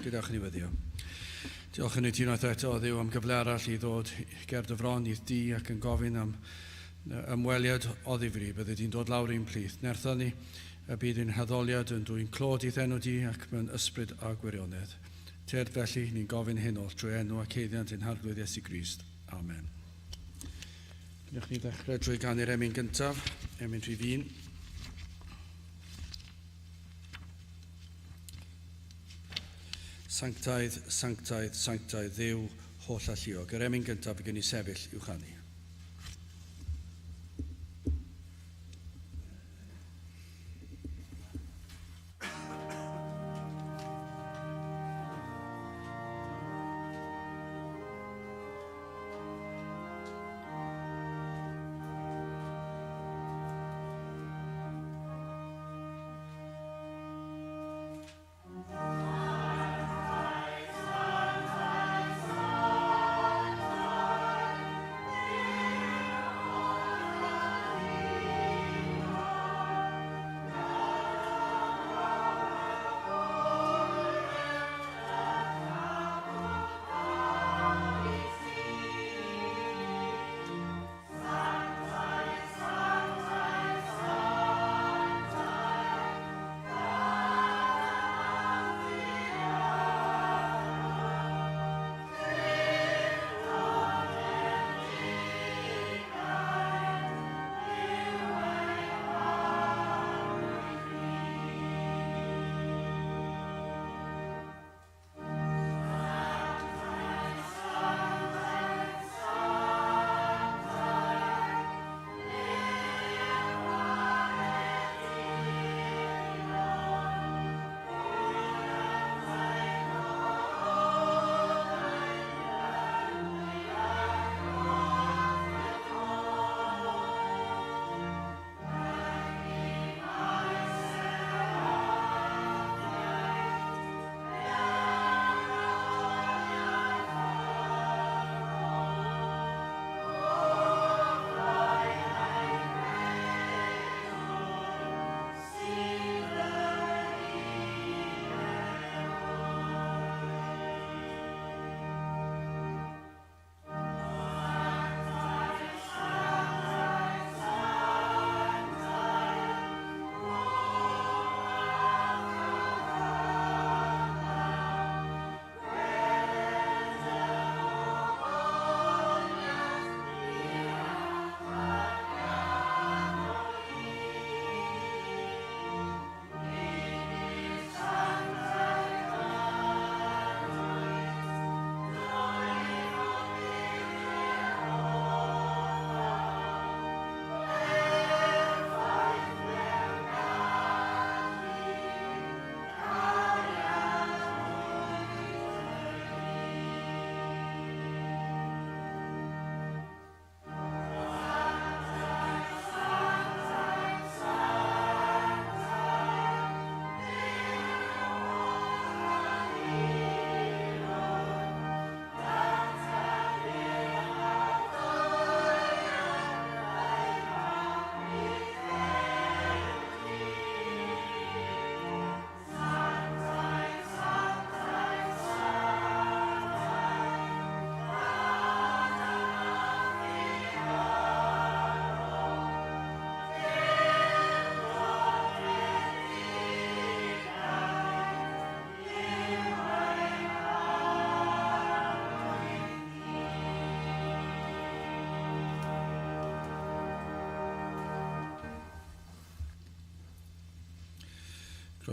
Gadewch i ni weddïo. Diolch yn i ti unwaith eto, o Dduw, am gyfle arall i ddod ger dy fron i'th di ac yn gofyn am ymweliad o ddifri. Byddi di'n dod lawr i'n plith. Nertha ni y bydd ein haddoliad yn dwyn clod i'th enw di ac mewn ysbryd a gwirionedd. Tyrd felly, ni'n gofyn hyn oll trwy enw ac haeddiant ein Harglwydd Iesu Grist. Amen. Gwnewch ni ddechrau drwy ganu'r emyn gyntaf, emyn rhif 1. Sanctaidd, sanctaidd, sanctaidd, Dduw holl alluog. Yr emyn gyntaf y gen i sefyll i'w chanu.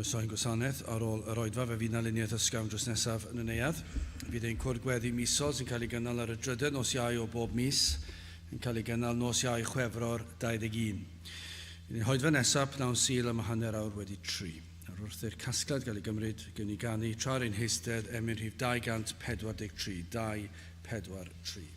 Croeso i'n gwasanaeth ar ôl yr oedfa, fe fydd 'na luniaeth ysgafn drws nesaf yn y neuadd. Fydd ein cwrdd gweddi misol sy'n cael ei gynnal ar y drydedd nos Iau o bob mis yn cael ei gynnal nos Iau Chwefror 21. Fydd ein hoedfa nesaf pnawn Sul am hanner awr wedi tri. Nawr wrth i'r casgliad gael ei gymryd, gewn ni ganu tra ar ein heistedd emyn rhif 243, 2, 4, 3.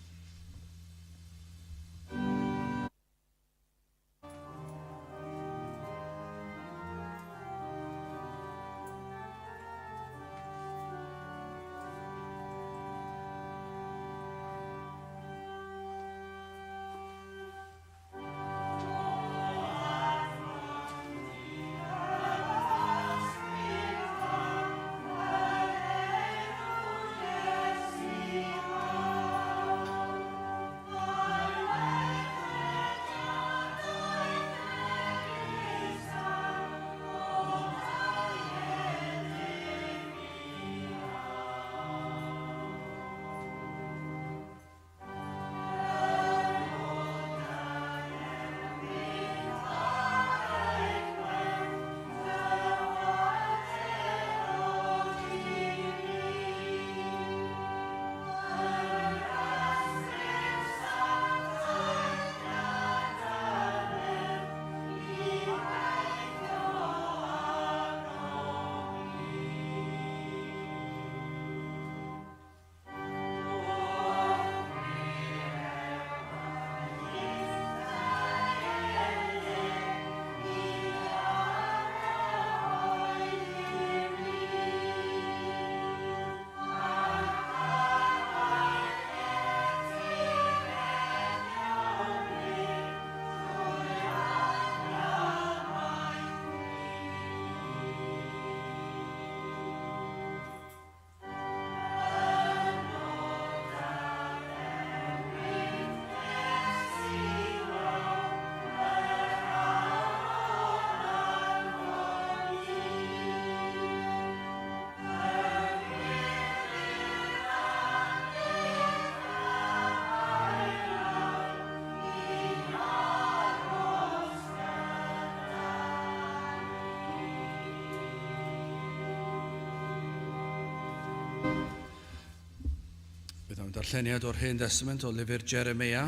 Bydd am darlleniad o'r Hen Testament o lyfr Jeremia,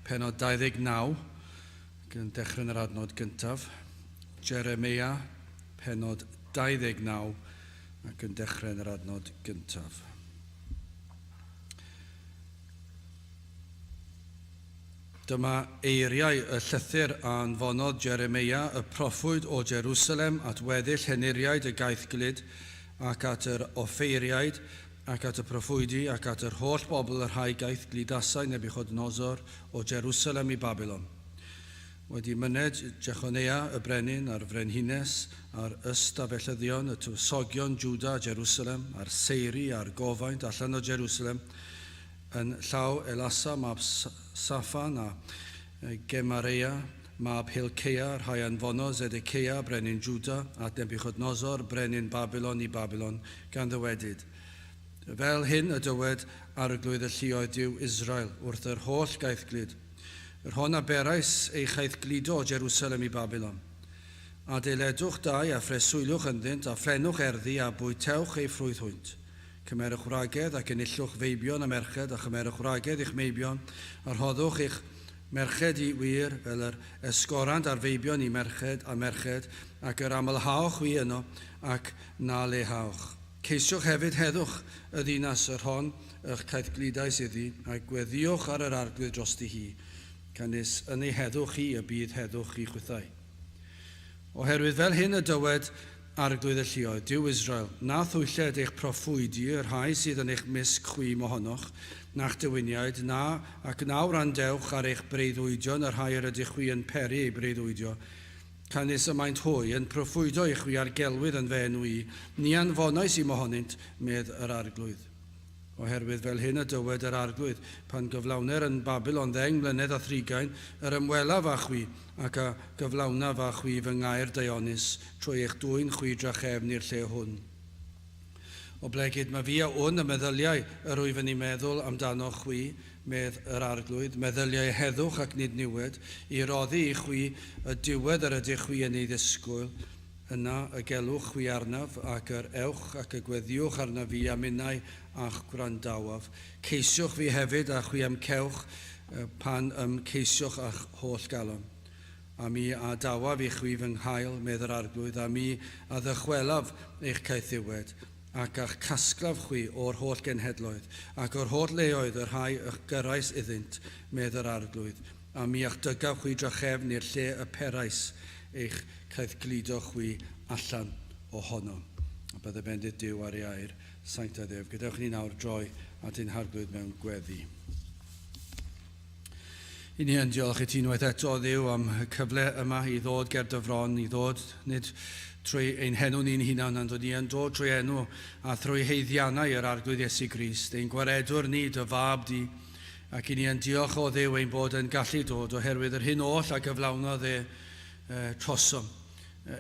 penod 29, ac yn dechrau yn yr adnod gyntaf. Jeremia, penod 29, ac yn dechrau yn yr adnod gyntaf. Dyma eiriau y llythyr a anfonodd Jeremeia y proffwyd o Jerusalem at weddill henuriaid y gaethglud, ac at yr offeiriaid, ac at y proffwydi, ac at yr holl bobl y rhai gaethgludasai Nebuchodnosor o Jerusalem i Babilon. Wedi myned Jechoneia y brenin, a'r frenhines, a'r ystafellyddion, y tywysogion Jwda a Jerusalem, a'r seiri, a'r gofaint allan o Jerusalem, Yn llaw Elasa mab Saffan a Gemareia mab Hilceia, rhai anfonodd Zedekeia brenin Jwda at Nebuchodnosor brenin Babilon i Babilon, gan ddywedyd, Fel hyn y dywed Arglwydd y lluoedd Duw Israel wrth yr holl gaethglud, yr hon a berais ei chaethgludo o Jerusalem i Babilon. Adeiledwch dai a phreswyliwch ynddynt, a phlennwch erddi a bwytewch eu ffrwyth hwynt. Cymerwch wragedd ac enillwch feibion a merched, a chymerwch wragedd i'ch meibion, a rhoddwch eich merched i wŷr, fel yr esgorant ar feibion i merched a merched, ac yr amlhaoch chwi yno, ac na lehaoch. Ceisiwch hefyd heddwch y ddinas yr hon y'ch caethgludais iddi, a gweddïwch ar yr Arglwydd drosti hi, canys yn ei heddwch hi y bydd heddwch i chwithau. Oherwydd fel hyn y dywed Arglwydd y Lluoedd, Duw Israel, Na thwylled eich proffwydi, y rhai sydd yn eich mysg chwi mohonoch, na'ch dewiniaid, na, ac na wrandewch ar eich breuddwydion, y rhai yr ydych chwi yn peri eu breuddwydio, canys y maent hwy yn proffwydo i chwi ar gelwydd yn fy enw i, ni anfonais i mohonynt, medd yr Arglwydd. Oherwydd fel hyn y dywed yr Arglwydd, Pan gyflawner yn Babilon ddeng mlynedd a thrigain, yr ymwelaf â chwi, ac a gyflawnaf â chwi fy ngair daionus, trwy eich dwyn chwi drachefn i'r lle hwn. Oblegid mae fi a wn y meddyliau yr wyf yn eu meddwl amdanoch chwi, medd yr Arglwydd, meddyliau heddwch ac nid niwed, i roddi i chwi y diwedd yr ydych chwi yn ei ddisgwyl, Yna y gelwch chwi arnaf, ac yr ewch ac y gweddïwch arnaf fi a minnau a'ch gwrandawaf. Ceisiwch fi hefyd, a chwi a'm cewch, pan y'm ceisiwch â'ch holl galon. A mi a adawaf i chwi fy nghael, medd yr Arglwydd, a mi a ddychwelaf eich caethiwed, ac a'ch casglaf chwi o'r holl genhedloedd, ac o'r holl leoedd y rhai y'ch gyrrais iddynt, medd yr Arglwydd, a mi a'ch dygaf chwi drachefn i'r lle y perais eich caethgludo chwi allan ohono. A bydde bendith Duw ar ei air sanctaidd ef. Gadewch i ni nawr droi at ein Harglwydd mewn gweddi. I ni yn diolch i ti unwaith eto, Dduw, am y cyfle yma i ddod ger dy fron, i ddod nid trwy ein henw ni'n hunan, ond ni yn dod trwy enw a thrwy haeddiannau yr Arglwydd Iesu Grist, ein gwaredwr ni, dy fab di, Ac i ni yn diolch o Dduw ein bod yn gallu dod oherwydd yr hyn oll a gyflawnodd e trosom,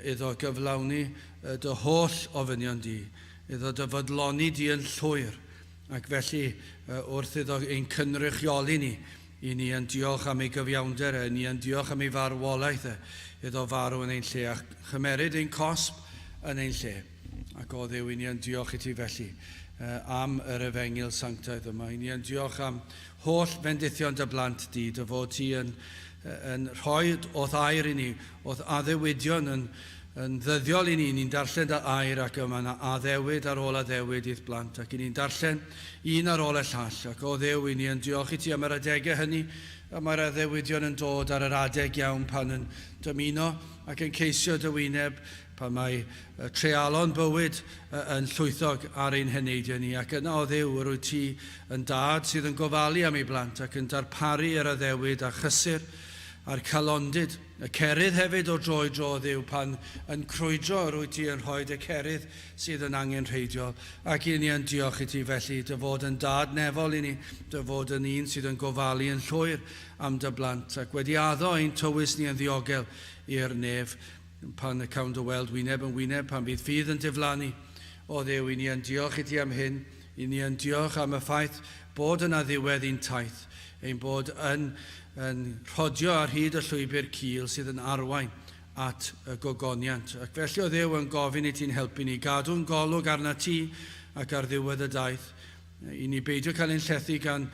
iddo gyflawni dy holl ofynion di, iddo dy fodloni di yn llwyr, ac felly wrth iddo ein cynrychioli ni, i ni yn diolch am ei gyfiawnder e, ni yn diolch am ei farwolaeth e, iddo farw yn ein lle a chymeryd ein cosb yn ein lle. Ac o Dduw, i ni yn diolch i ti felly am yr efengyl sanctaidd yma. I ni yn diolch am holl fendithion dy blant di, dy fod ti yn, yn rhoi o'th air i ni, o'th addewidion yn, yn ddyddiol i ni. Ni'n darllen dy air ac yma yna addewid ar ôl addewid i'th blant, ac i ni'n darllen un ar ôl y llall. Ac o Dduw, i ni yn diolch i ti am yr adegau hynny, y mae'r addewidion yn dod ar yr adeg iawn pan yn dymuno ac yn ceisio dy wyneb, Pan mae treialon bywyd yn llwythog ar ein heneidiau ni, ac yna, o Dduw, yr wyt ti yn Dad sydd yn gofalu am ei blant ac yn darparu yr addewid a chysur a'r calondid, y cerydd hefyd o dro i dro, o Dduw, pan yn crwydro yr wyt ti yn rhoi dy cerydd sydd yn angenrheidiol, ac i ni yn diolch i ti felly, dy fod yn Dad nefol i ni, dy fod yn un sydd yn gofalu yn llwyr am dy blant, ac wedi addo ein tywys ni yn ddiogel i'r nef. Pan y cawn dy weld wyneb yn wyneb, pan fydd ffydd yn diflannu. O Dduw, i ni yn diolch i ti am hyn. I ni yn diolch am y ffaith bod yna ddiwedd i'n taith, ein bod yn, yn rhodio ar hyd y llwybr cul sydd yn arwain at y gogoniant. Ac felly, o Dduw, yn gofyn i ti'n helpu ni gadw'n golwg arnat ti ac ar ddiwedd y daith. I ni beidio cael ein llethu gan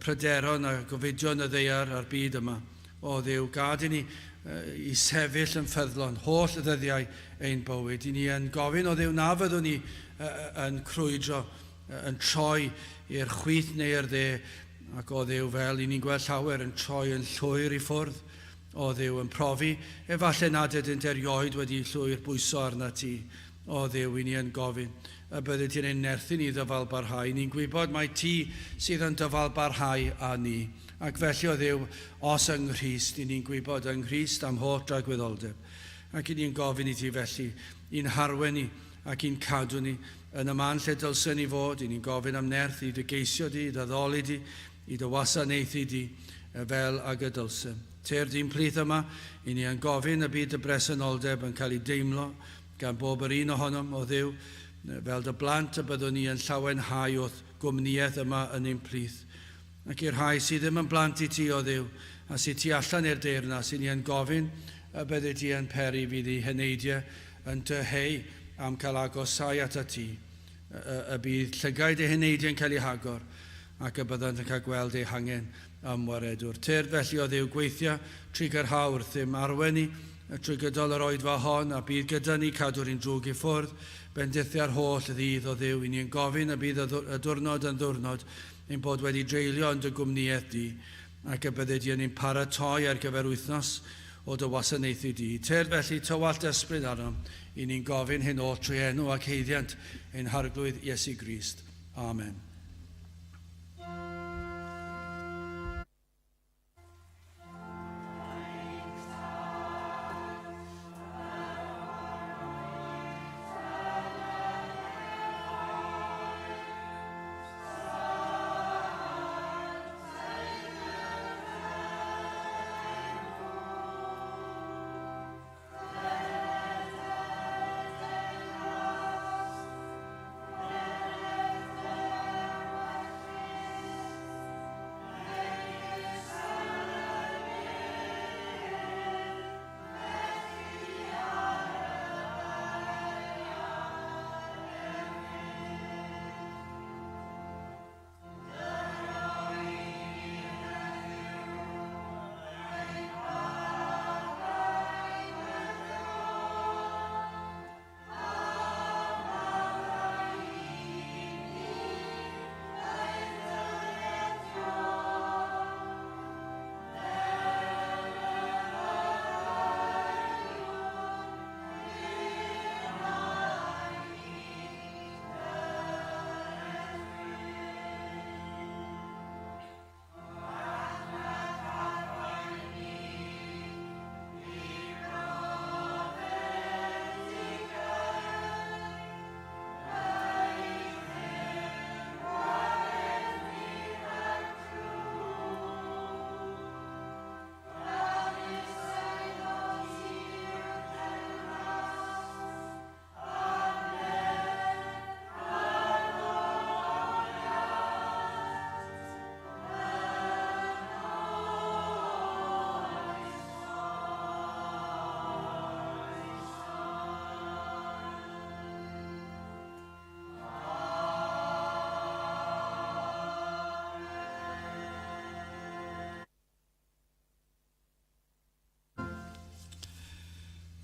pryderon a gofidion y ddaear a'r byd yma. O Dduw, gad i ni i sefyll yn ffyddlon holl y ddyddiau ein bywyd. I ni yn gofyn o Dduw na fyddwn ni yn crwydro, yn troi i'r chwith neu i'r dde, ac o Dduw, fel i ni'n gweld llawer yn troi yn llwyr i ffwrdd, o Dduw, yn profi efallai nad ydynt erioed wedi llwyr bwyso arnat ti. O Dduw, i ni yn gofyn y byddi ti'n ein nerthu ni ddyfal barhau. Ni'n gwybod mai ti sydd yn dyfal barhau â ni. Ac felly, o Dduw, os yng Nghrist, i ni'n gwybod yng Nghrist am holl dragwyddoldeb. Ac i ni'n gofyn i ti felly, i'n harwen ni ac i'n cadw ni yn y man lle dylsen ni fod. I ni'n gofyn am nerth i dy geisio di, i dy addoli di, i dy wasanaethu di, fel ag y dylsem. Tyrd i'n plith yma, i ni yn gofyn y bydd dy bresenoldeb yn cael ei deimlo gan bob yr un ohonom, o Dduw, fel dy blant y byddwn ni yn llawenhau wrth gwmnïaeth yma yn ein plith. Ac i'r rhai sydd ddim yn blant i ti, o Dduw, a sydd tu allan i'r deyrnas, i ni yn gofyn y byddi di yn peri fydd eu heneidiau yn dyheu am cael agosau atat ti, y bydd llygaid eu heneidiau'n cael eu hagor, ac y byddant yn cael gweld eu hangen am waredwr. Tyrd felly, o Dduw, gweithia trugarhau wrthym, arwain ni trwy gydol yr oedfa hon, a bydd gyda ni cadw'r un drwg i ffwrdd, bendithia'r holl ddydd, o Dduw, i ni yn gofyn y bydd y diwrnod yn ddiwrnod ein bod wedi dreulio yn dy gwmnïaeth di, ac y byddi di yn ein paratoi ar gyfer wythnos o dy wasanaethu di. Tyrd felly, tywallt ysbryd arnom, i ni'n gofyn hyn oll trwy enw ac haeddiant ein Harglwydd Iesu Grist. Amen.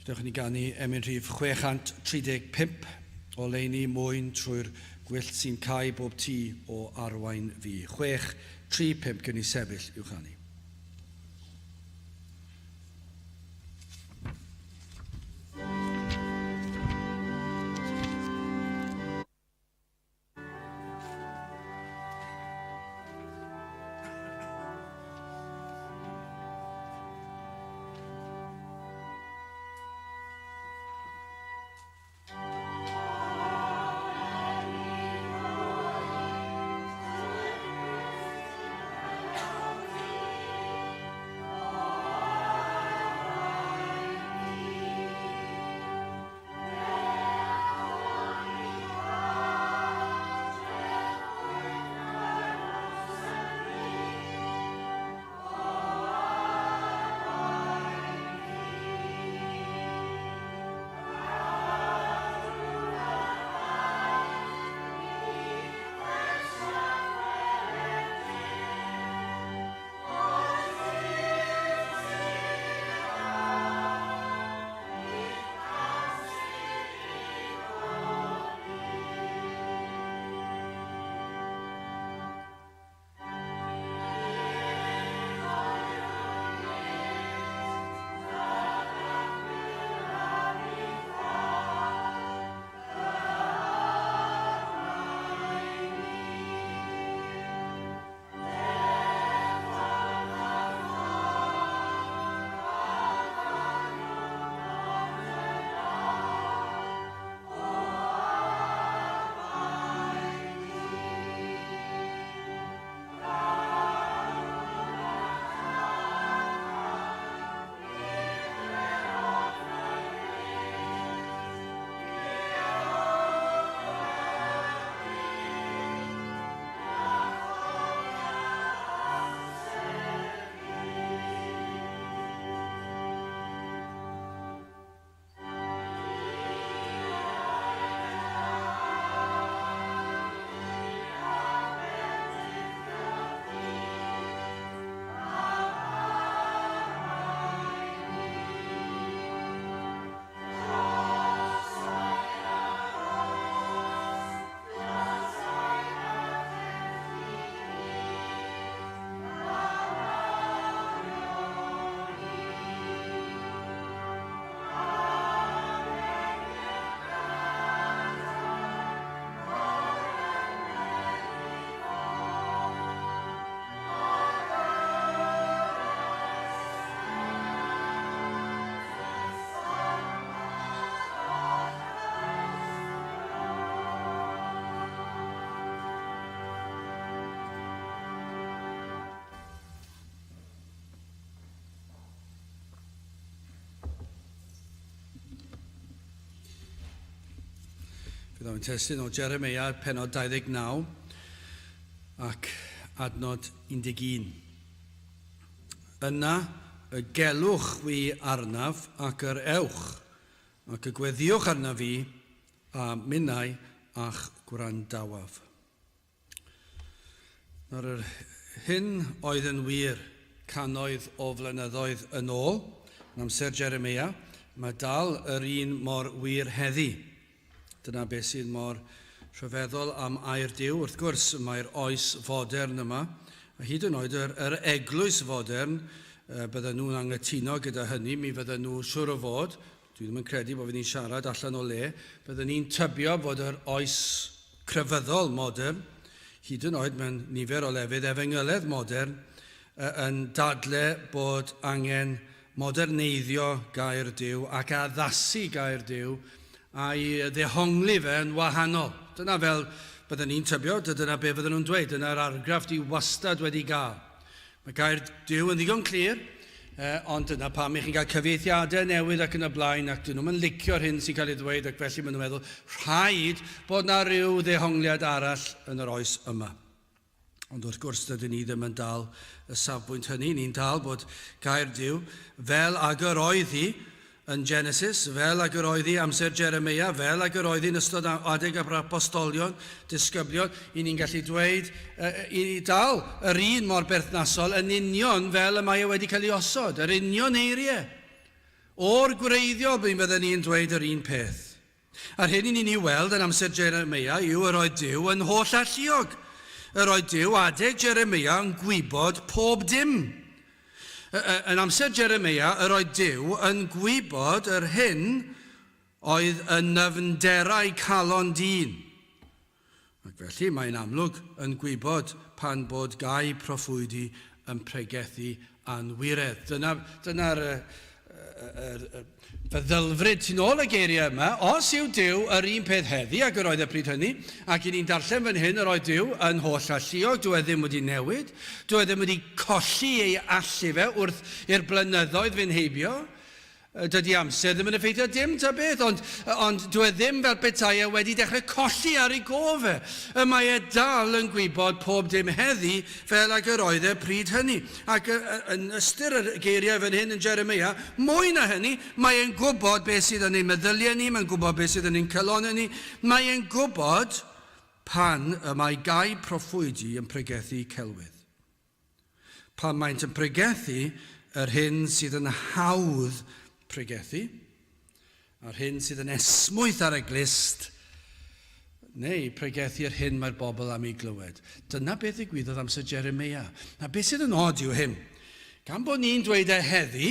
Dewch i ni ganu emyn rhif 635 o leini mwyn trwy'r gwyllt sy'n cau bob tu o arwain fi. 6, 3, 5, gwn i sefyll i'w chanu. Byddaf yn testun o Jeremia, penod 29 ac adnod 11. Yna y gelwch chwi arnaf ac yr ewch, ac y gweddïwch arnaf fi, a minnau a'ch gwrandawaf. Nawr, yr hyn oedd yn wir cannoedd o flynyddoedd yn ôl, yn amser Jeremia, mae dal yr un mor wir heddi. Dyna beth sydd mor rhyfeddol am air Duw. Wrth gwrs, mae'r oes fodern yma, a hyd yn oed yr, yr eglwys fodern, bydden nhw'n anghytuno gyda hynny, mi fydden nhw siwr o fod, Dwi ddim yn credu bod fi'n siarad allan o le. Byddwn ni'n tybio bod yr oes crefyddol modern, hyd yn oed mewn nifer o lefydd efengyledd modern, yn dadle bod angen moderneiddio gair Duw ac addasu gair Duw a'i ddehongli fe yn wahanol. Dyna fel byddwn ni'n tybio, dyna be fydden nhw'n dweud, dyna'r argraff di wastad wedi gael. Mae gair Duw yn ddigon clir, ond dyna pam i chi'n cael cyfieithiadau newydd ac yn y blaen, ac dyn nhw'n yn licio'r hyn sy'n cael ei ddweud, ac felly maen nhw'n meddwl, rhaid bod na ryw ddehongliad arall yn yr oes yma. Ond wrth gwrs, dydyn ni ddim yn dal y safbwynt hynny. Ni'n dal bod gair Duw fel ag yr oedd hi Yn Genesis, fel ag yr oedd hi amser Jeremeia, fel ag yr oedd hi'n ystod adeg yr apostolion, disgyblion, i ni'n gallu dweud, i ni dal yr un mor berthnasol yn union fel y mae e wedi cael ei osod, yr union eiriau. O'r gwreiddiol, mi fydden ni'n dweud yr un peth. A'r hyn i ni'n ei weld yn amser Jeremeia yw yr oedd Duw yn holl alluog. Yr oedd Duw adeg Jeremeia yn gwybod pob dim. Yn amser Jeremeia, yr oedd Duw yn gwybod yr hyn oedd yn nyfnderau calon dyn. Ac felly mae'n amlwg yn gwybod pan bod gau proffwydi yn pregethu anwiredd. Dyna, dyna'r y, y, y, feddylfryd tu nôl y geiriau yma. Os yw Duw yr un peth heddi ag yr oedd y pryd hynny, ac i ni'n darllen fan hyn yr oedd Duw yn holl alluog, dyw e ddim wedi newid, dyw e ddim wedi colli ei allu fe wrth i'r blynyddoedd fynd heibio. Dydy amser ddim yn effeithio dim ta beth, ond, ond dyw e ddim fel petai e wedi dechrau colli ar ei gof e. Y mae e dal yn gwybod pob dim heddi fel ag yr oedd e pryd hynny. Ac yn ystyr y geiriau fan hyn yn Jeremia, mwy na hynny, mae e'n gwybod beth sydd yn ein meddyliau ni, mae'n gwybod beth sydd yn ein calonnau ni, mae e'n gwybod pan y mae gau proffwydi yn pregethu celwydd. Pan maent yn pregethu yr hyn sydd yn hawdd pregethu, a'r hyn sydd yn esmwyth ar y glust, neu pregethu yr hyn mae'r bobl am ei glywed. Dyna beth ddigwyddodd amser Jeremia. A beth sydd yn od yw hyn. Gan bod ni'n dweud e heddi,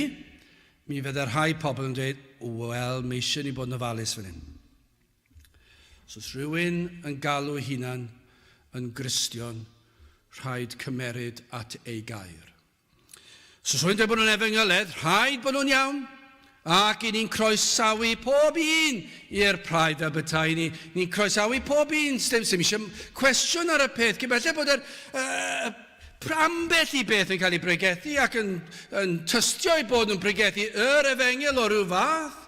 mi fydde rhai pobl yn dweud, wel, mae eisiau ni bod yn ofalus fan hyn. Os oes rhywun yn galw ei hunan yn Gristion, rhaid cymeryd at ei gair. Os oes rhywun dweud bod nhw'n efengyledd, rhaid bod nhw'n iawn. Ac i ni'n croesawu pob un i'r praidd fel petai. Ni, ni'n croesawu pob un. Sdim, sdim eisiau cwestiwn ar y peth. Cyn belled bod yr uh, ambell i beth yn cael ei bregethu ac yn, yn tystio eu bod nhw'n pregethu yr efengyl o ryw fath.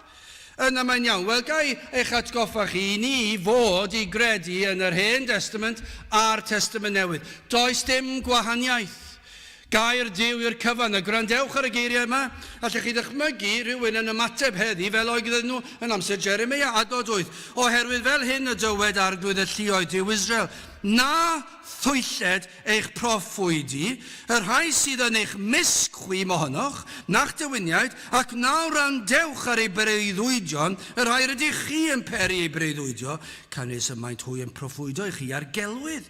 Yna mae'n iawn. Wel, ga i eich atgoffa chi i ni fod i gredu yn yr Hen Destament a'r Testament Newydd. Does dim gwahaniaeth. Gair Duw yw'r cyfan, a gwrandewch ar y geiriau yma. Allech chi ddychmygu rhywun yn ymateb heddi fel oedden nhw yn amser Jeremeia, adnod 8, Oherwydd fel hyn y dywed Arglwydd y lluoedd Duw Israel, Na thwylled eich proffwydi, y rhai sydd yn eich mysg chwi mohonoch, na'ch dewiniaid, ac na wrandewch ar eu breuddwydion, y rhai rydych chi yn peri eu breuddwydio, canys y maent hwy yn proffwydo i chi ar gelwydd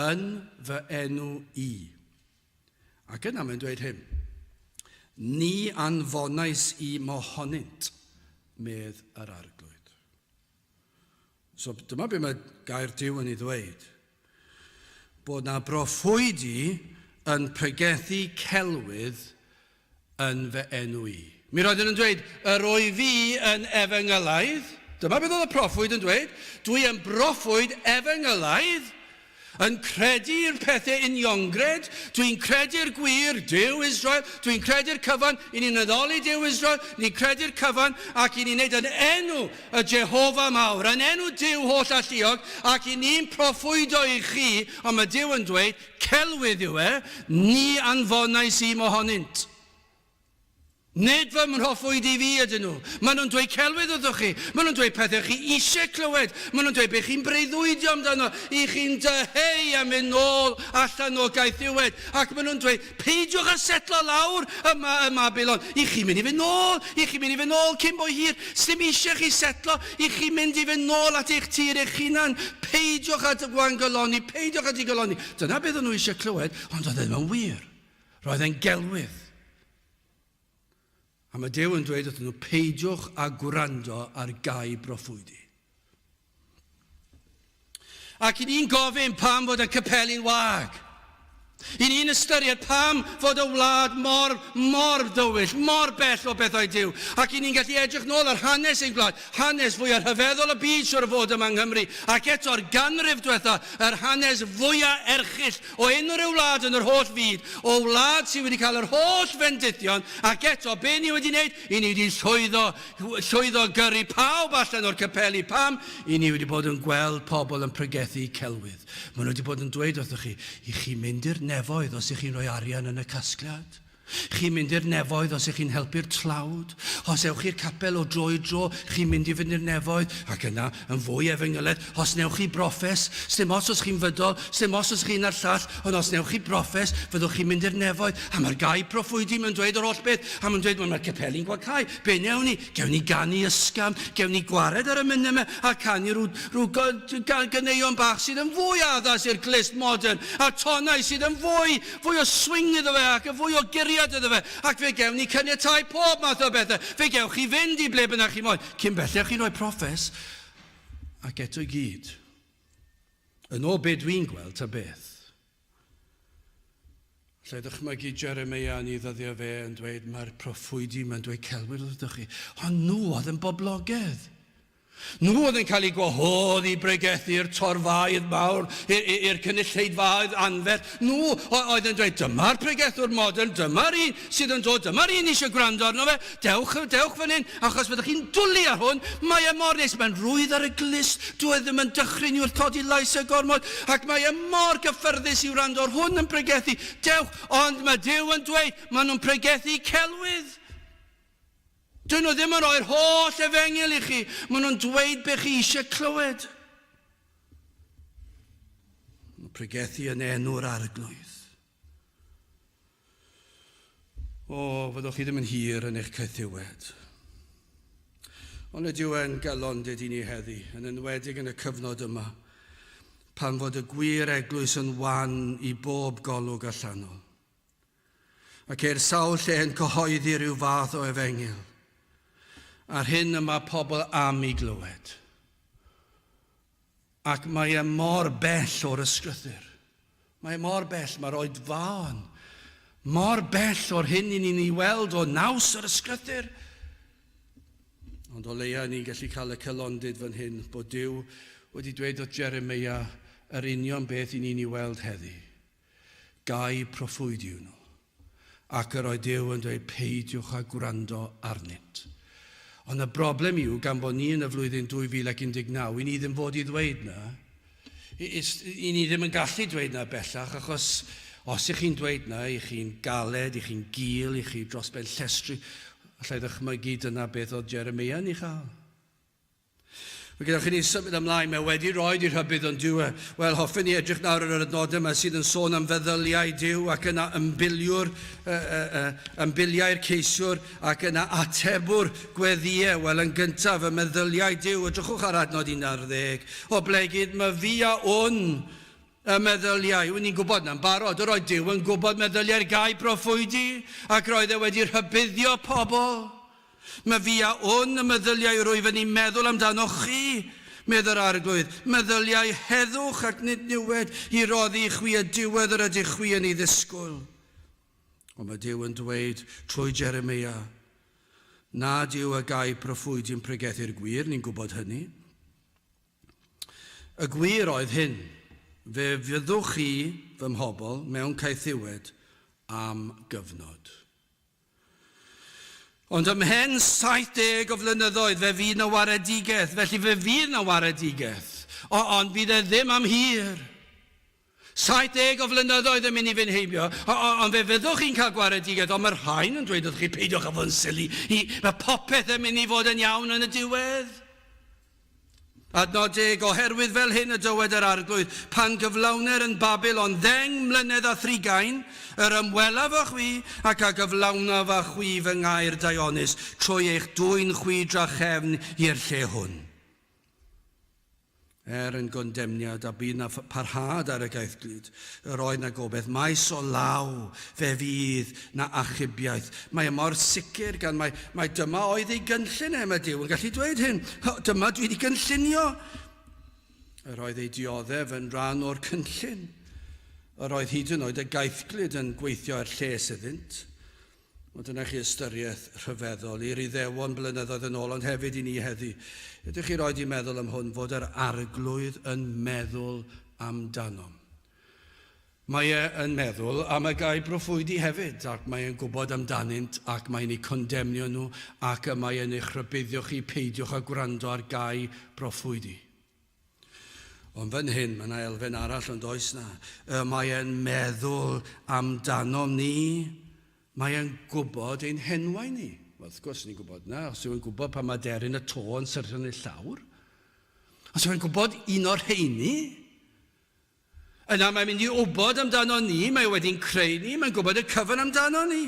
yn fy enw i. Ac yna mae'n dweud hyn, Ni anfonais i mohonynt, medd yr Arglwydd. So dyma be mae gair Duw yn ei ddweud. Bod na broffwydi yn pregethu celwydd yn fy enw i. Mi roedden nhw'n dweud, yr wyf fi yn efengylaidd. Dyma beth oedd y proffwyd yn dweud. Dwi yn broffwyd efengylaidd. Yn credu'r pethau uniongred, dwi'n credu'r gwir, Duw Israel, dwi'n credu'r cyfan, i ni'n addoli Duw Israel, ni'n credu'r cyfan, ac i ni'n neud yn enw y Jehofa mawr, yn enw Duw holl alluog, ac i ni'n proffwydo i chi, ond mae Duw yn dweud, celwydd yw e, ni anfonais i mohonynt. Nid fy mhroffwyd i fi ydyn nhw. Maen nhw'n dweud celwydd wrthoch chi. Maen nhw'n dweud pethau chi eisiau clywed. Maen nhw'n dweud beth chi'n breuddwydio amdano, i chi'n dyheu am fynd nôl allan o gaethiwed. Ac maen nhw'n dweud, peidiwch â setlo lawr yma ym Mabilon. I chi'n mynd i fynd nôl, i chi'n mynd i fynd nôl cyn bo hir. Sdim eisiau chi setlo, i chi'n mynd i fynd nôl at eich tir eich hunan. Peidiwch â gwangoloni, peidiwch â digoloni. Dyna beth o'n nhw eisiau clywed, ond oedd e ddim yn wir. Roedd e'n gelwydd. A mae Duw yn dweud wrthyn nhw, peidiwch â gwrando ar gau broffwydi. Ac i ni'n gofyn pam fod y capeli'n wag. I ni'n ystyried pam fod y wlad mor, mor dywyll, mor bell o bethau Duw. Ac i ni'n gallu edrych nôl ar hanes ein gwlad, hanes fwyaf rhyfeddol y byd siwr o fod yma yng Nghymru, ac eto'r ganrif diwetha, yr hanes fwyaf erchyll O unrhyw wlad yn yr holl fyd, o wlad sydd wedi cael yr holl fendithion, ac eto, be ni wedi wneud? I ni wedi llwyddo, llwyddo gyrru pawb allan o'r capeli. Pam? I ni wedi bod yn gweld pobl yn pregethu celwydd. Maen nhw wedi bod yn dweud wrthoch chi, i chi mynd i'r nefoedd os ych chi'n rhoi arian yn y casgliad. Chi'n mynd i'r nefoedd os ych chi'n helpu'r tlawd. Os ewch i'r capel o dro i dro, chi'n mynd i fynd i'r nefoedd. Ac yna, yn fwy efengylaidd, os newch chi broffes, sdim ots os chi'n fydol, sdim ots os chi'n a'r llall, ond os newch chi broffes, fyddwch chi'n mynd i'r nefoedd. A mae'r gau proffwydi mae'n dweud yr holl beth, a mae'n dweud, wel, mae'r capeli'n gwacau. Be newn ni? Gewn ni ganu ysgafn, gewn ni gwared ar y mynne 'ma a canu rhyw, rhyw ganeuon bach sydd yn fwy addas i'r glust modern, a tonau sydd yn fwy, fwy o swing iddo fe ac yn fwy o guriad iddo fe, ac fe gewn ni caniatáu pob math o bethau. Fe gewch chi fynd i ble bynnag chi moyn, cyn belled chi'n rhoi proffes, ac eto i gyd, yn ôl be dwi'n gweld, ta beth, Alla i ddychmygu Jeremia yn ei ddyddiau fe yn dweud, mae'r proffwydi mae'n dweud celwydd wrthych chi. Ond nhw oedd yn boblogaidd. Nhw oedd yn cael eu gwahodd i bregethu'r torfaoedd mawr, i'r cynulleidfaoedd anferth. Nhw oedd yn dweud, dyma'r pregethwr modern, dyma'r un sydd yn dod, dyma'r un eisiau gwrando arno fe. Dewch, dewch fan hyn, achos fyddwch chi'n dwlu ar hwn. Mae e mor neis, mae'n rhwydd ar y glust, dyw e ddim yn dychryn i wrth codi lais e gormod, ac mae e mor gyffyrddus i wrando ar hwn yn pregethu. Dewch, ond mae Duw yn dweud, maen nhw'n pregethu celwydd. Dyn nhw ddim yn rhoi'r holl efengyl i chi, maen nhw'n dweud be chi eisiau clywed. Maen nhw'n pregethu yn enw'r Arglwydd. O, fyddwch chi ddim yn hir yn eich caethiwed. Ond ydyw e'n galondid i ni heddi, yn enwedig yn y cyfnod yma, pan fod y gwir eglwys yn wan i bob golwg allanol. Ac ceir sawl lle yn cyhoeddi rhyw fath o efengyl, a'r hyn y mae pobl am i glywed. Ac mae e mor bell o'r ysgrythur. Mae e mor bell, mae'r oedfaon mor bell o'r hyn i ni'n ei weld o naws yr ysgrythur. Ond o leia ni'n gallu cael y cylondid fan hyn bod Duw wedi dweud wrth Jeremia yr union beth i ni'n ei weld heddi. Gau proffwydi yw nhw. Ac yr oedd Duw yn dweud, Peidiwch â gwrando arnynt. Ond y broblem yw, gan bod ni yn y flwyddyn 2019, i ni ddim fod i ddweud na. I, i ni ddim yn gallu dweud na bellach, achos os ych chi'n dweud na, i chi'n galed, i chi'n gul, i chi dros ben llestri, allai ddychmygu dyna beth oedd Jeremia yn ei chael. Mae gyda chi ni symud ymlaen, mae wedi rhoi i rhybudd ond dyw e. Wel, hoffen ni edrych nawr ar yr adnodau yma sydd yn sôn am feddyliau Duw ac yna ymbiliwr, ymbiliau'r ceisiwr ac yna atebwr gweddïau. Wel, yn gyntaf, y meddyliau Duw. Edrychwch ar adnod 11. O blegid, mae fi a wn y meddyliau. Wn i'n gwybod na'n barod. Yr oedd Duw yn gwybod meddyliau'r gau broffwydi ac roedd e wedi rhybuddio pobl. Mae fi a wn y meddyliau rwyf yn eu meddwl amdanoch chi, medd yr Arglwydd, meddyliau heddwch ac nid niwed, i roddi i chwi y diwedd yr ydych chwi yn ei ddisgwyl. Ond mae Duw yn dweud trwy Jeremeia nad yw y gau proffwydi'n pregethu'r gwir, ni'n gwybod hynny. Y gwir oedd hyn. Fe fyddwch chi, fy mhobl, mewn caethiwed am gyfnod. Ond ymhen 70 o flynyddoedd fe fydd 'na waredigaeth, felly fe fydd 'na waredigaeth, o, ond bydd e ddim am hir. 70 o flynyddoedd yn mynd i fynd heibio, o, o, ond fe fyddwch chi'n cael gwaredigaeth, ond mae'r rhain yn dweud wrth chi, peidiwch â fod yn sili, i, mae popeth yn mynd i fod yn iawn yn y diwedd. Adnod deg, Oherwydd fel hyn y dywed yr Arglwydd, Pan gyflawner yn Babilon ddeng mlynedd a thrigain, yr ymwelaf â chwi, ac a gyflawnaf â chwi fy ngair daionus, trwy eich dwyn chwi drachefn i'r lle hwn. Er yn gondemniad, a bydd na parhad ar y gaethglud, Yr oedd 'na gobaith. Maes o law, fe fydd 'na achubiaeth. Mae e mor sicr gan mai, mai dyma oedd ei gynllun e. Mae Duw yn gallu dweud hyn. Dyma dwi wedi gynllunio. Yr oedd ei dioddef yn rhan o'r cynllun. Yr oedd hyd yn oed y gaethglud yn gweithio er lles iddynt. Wel, dyna chi ystyriaeth rhyfeddol i'r Iddewon blynyddoedd yn ôl, ond hefyd i ni heddi. Ydych chi roed i meddwl am hwn, fod yr Arglwydd yn meddwl amdanom? Mae e yn meddwl am y gau broffwydi hefyd, ac mae e'n gwybod amdanynt, ac mae'n eu condemnio nhw, ac y mae e'n eich rhybuddio chi, peidiwch â gwrando ar gau broffwydi. Ond fan hyn, mae yna elfen arall ond oes na. Y mae e'n meddwl amdanom ni. Mae e'n gwybod ein henwau ni. Wel, wrth gwrs, ni'n gwybod na. Os yw'n gwybod pan mae deryn y to yn syrthio yn ei llawr. Os yw'n gwybod un o'r rheini, Yna mae'n mynd i wybod amdano ni, mae wedi'n creu ni, mae'n gwybod y cyfan amdano ni.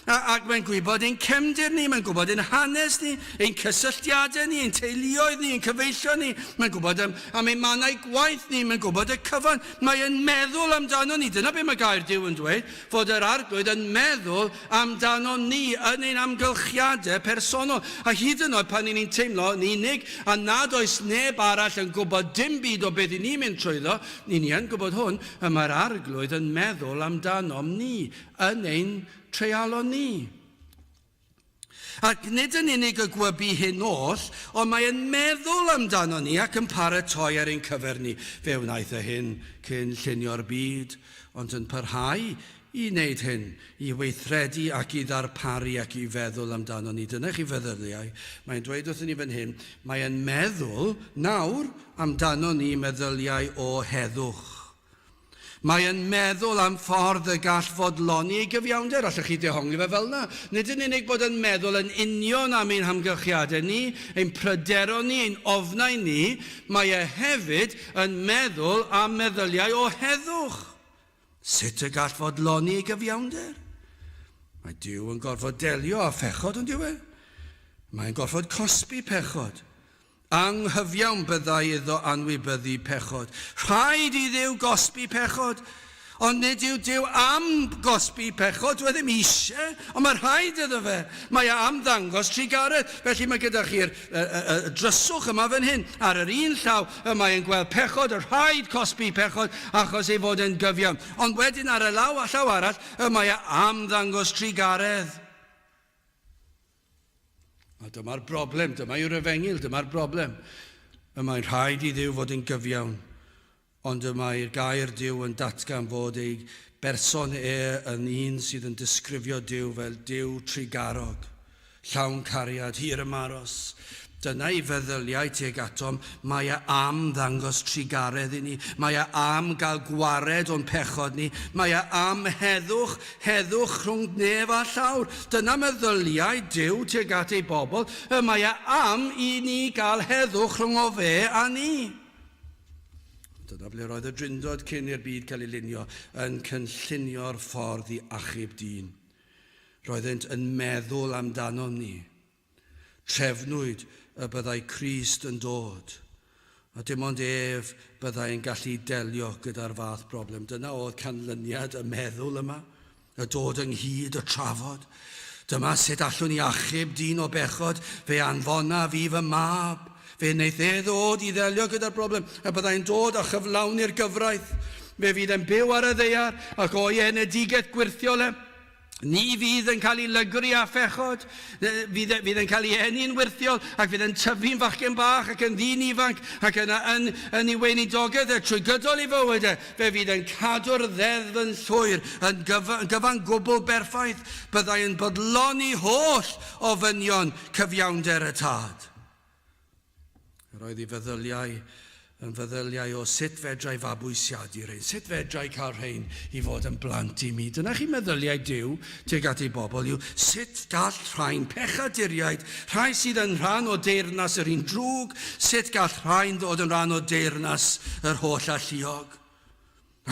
A, ac mae'n gwybod ein cefndir ni, mae'n gwybod ein hanes ni, ein cysylltiadau ni, ein teuluoedd ni, ein cyfeillion ni, mae'n gwybod am, am ein mannau gwaith ni, mae'n gwybod y cyfan. Mae'n meddwl amdano ni. Dyna beth mae gair Duw yn dweud, fod yr Arglwydd yn meddwl amdano ni yn ein amgylchiadau personol. A hyd yn oed pan 'y ni'n teimlo yn unig a nad oes neb arall yn gwybod dim byd o beth 'y ni'n mynd trwyddo, 'y ni yn gwybod hwn, y mae'r Arglwydd yn meddwl amdanom ni yn ein treialon ni. Ac nid yn unig y gwybu hyn oll, ond mae e'n meddwl amdano ni ac yn paratoi ar ein cyfer ni. Fe wnaeth e hyn cyn llunio'r byd, ond yn parhau i wneud hyn, i weithredu ac i ddarparu ac i feddwl amdano ni. Dyna chi feddyliau. Mae'n dweud wrthyn ni fan hyn, mae e'n meddwl nawr amdano ni meddyliau o heddwch. Mae e'n meddwl am ffordd y gall fodloni ei gyfiawnder. Allwch chi dehongli fe fel yna? Nid yn unig bod yn meddwl yn union am ein hamgylchiadau ni, ein pryderon ni, ein ofnau ni, mae e hefyd yn meddwl am meddyliau o heddwch. Sut y gall fodloni ei gyfiawnder? Mae Duw yn gorfod delio â phechod, ond yw e? Mae'n gorfod cosbi pechod. Anghyfiawn byddai iddo anwybyddu pechod. Rhaid i Dduw gosbi pechod. Ond nid yw Duw am gosbi pechod, dyw e ddim eisiau, ond mae rhaid iddo fe. Mae e am ddangos trugaredd. Felly mae gyda chi'r y, y, y dryswch yma fan hyn. Ar yr un llaw, y mae e'n gweld pechod, y rhaid cosbi pechod, achos ei fod e'n gyfiawn. Ond wedyn ar y law, llaw arall, y mae e am ddangos trugaredd. A dyma'r broblem, dyma yw'r efengyl, dyma'r broblem. Y mae'n rhaid i Dduw fod yn gyfiawn, ond y mae'r gair Duw yn datgan fod ei berson e yn un sydd yn disgrifio Duw fel Duw trugarog, llawn cariad, hir ymaros. Dyna ei feddyliau tuag atom, mae e am ddangos trugaredd i ni, mae e am gael gwared o'n pechod ni, mae e am heddwch, heddwch rhwng nef a llawr. Dyna meddyliau Duw tuag at ei bobl, y mae e am i ni gael heddwch rhwng o fe a ni. Dyna ble roedd y Drindod cyn i'r byd cael ei lunio, yn cynllunio'r ffordd i achub dyn. Roeddent yn meddwl amdanom ni. Trefnwyd y byddai Crist yn dod, a dim ond ef byddai'n gallu delio gyda'r fath broblem. Dyna oedd canlyniad y meddwl yma, y dod ynghyd, y trafod. Dyma sut allwn ni achub dyn o bechod, fe anfona fi fy mab. Fe wneith e ddod i ddelio gyda'r broblem, a byddai'n dod a chyflawni'r gyfraith. Fe fydd e'n byw ar y ddaear, ac o'i enedigaeth gwyrthiol e. Ni fydd yn cael ei lygru â phechod, fydd, e, fydd yn cael ei eni'n wyrthiol ac fydd yn tyfu'n fachgen bach ac yn ddyn ifanc ac yna yn, yn ei weinidogaeth e trwy gydol ei fywyd e, fe fydd yn cadw'r ddeddf yn llwyr, yn, gyf, yn gyfan gwbl berffaith, byddai yn bodloni holl ofynion cyfiawnder y tad. Yr oedd ei feddyliau yn feddyliau o sut fedrai fabwysiadu rhein, sut fedrai cael rhein i fod yn blant i mi. Dyna chi meddyliau Duw tuag at ei bobl yw sut gall rhain pechaduriaid, rhai sydd yn rhan o deyrnas yr un drwg, sut gall rhain ddod yn rhan o deyrnas yr holl alluog.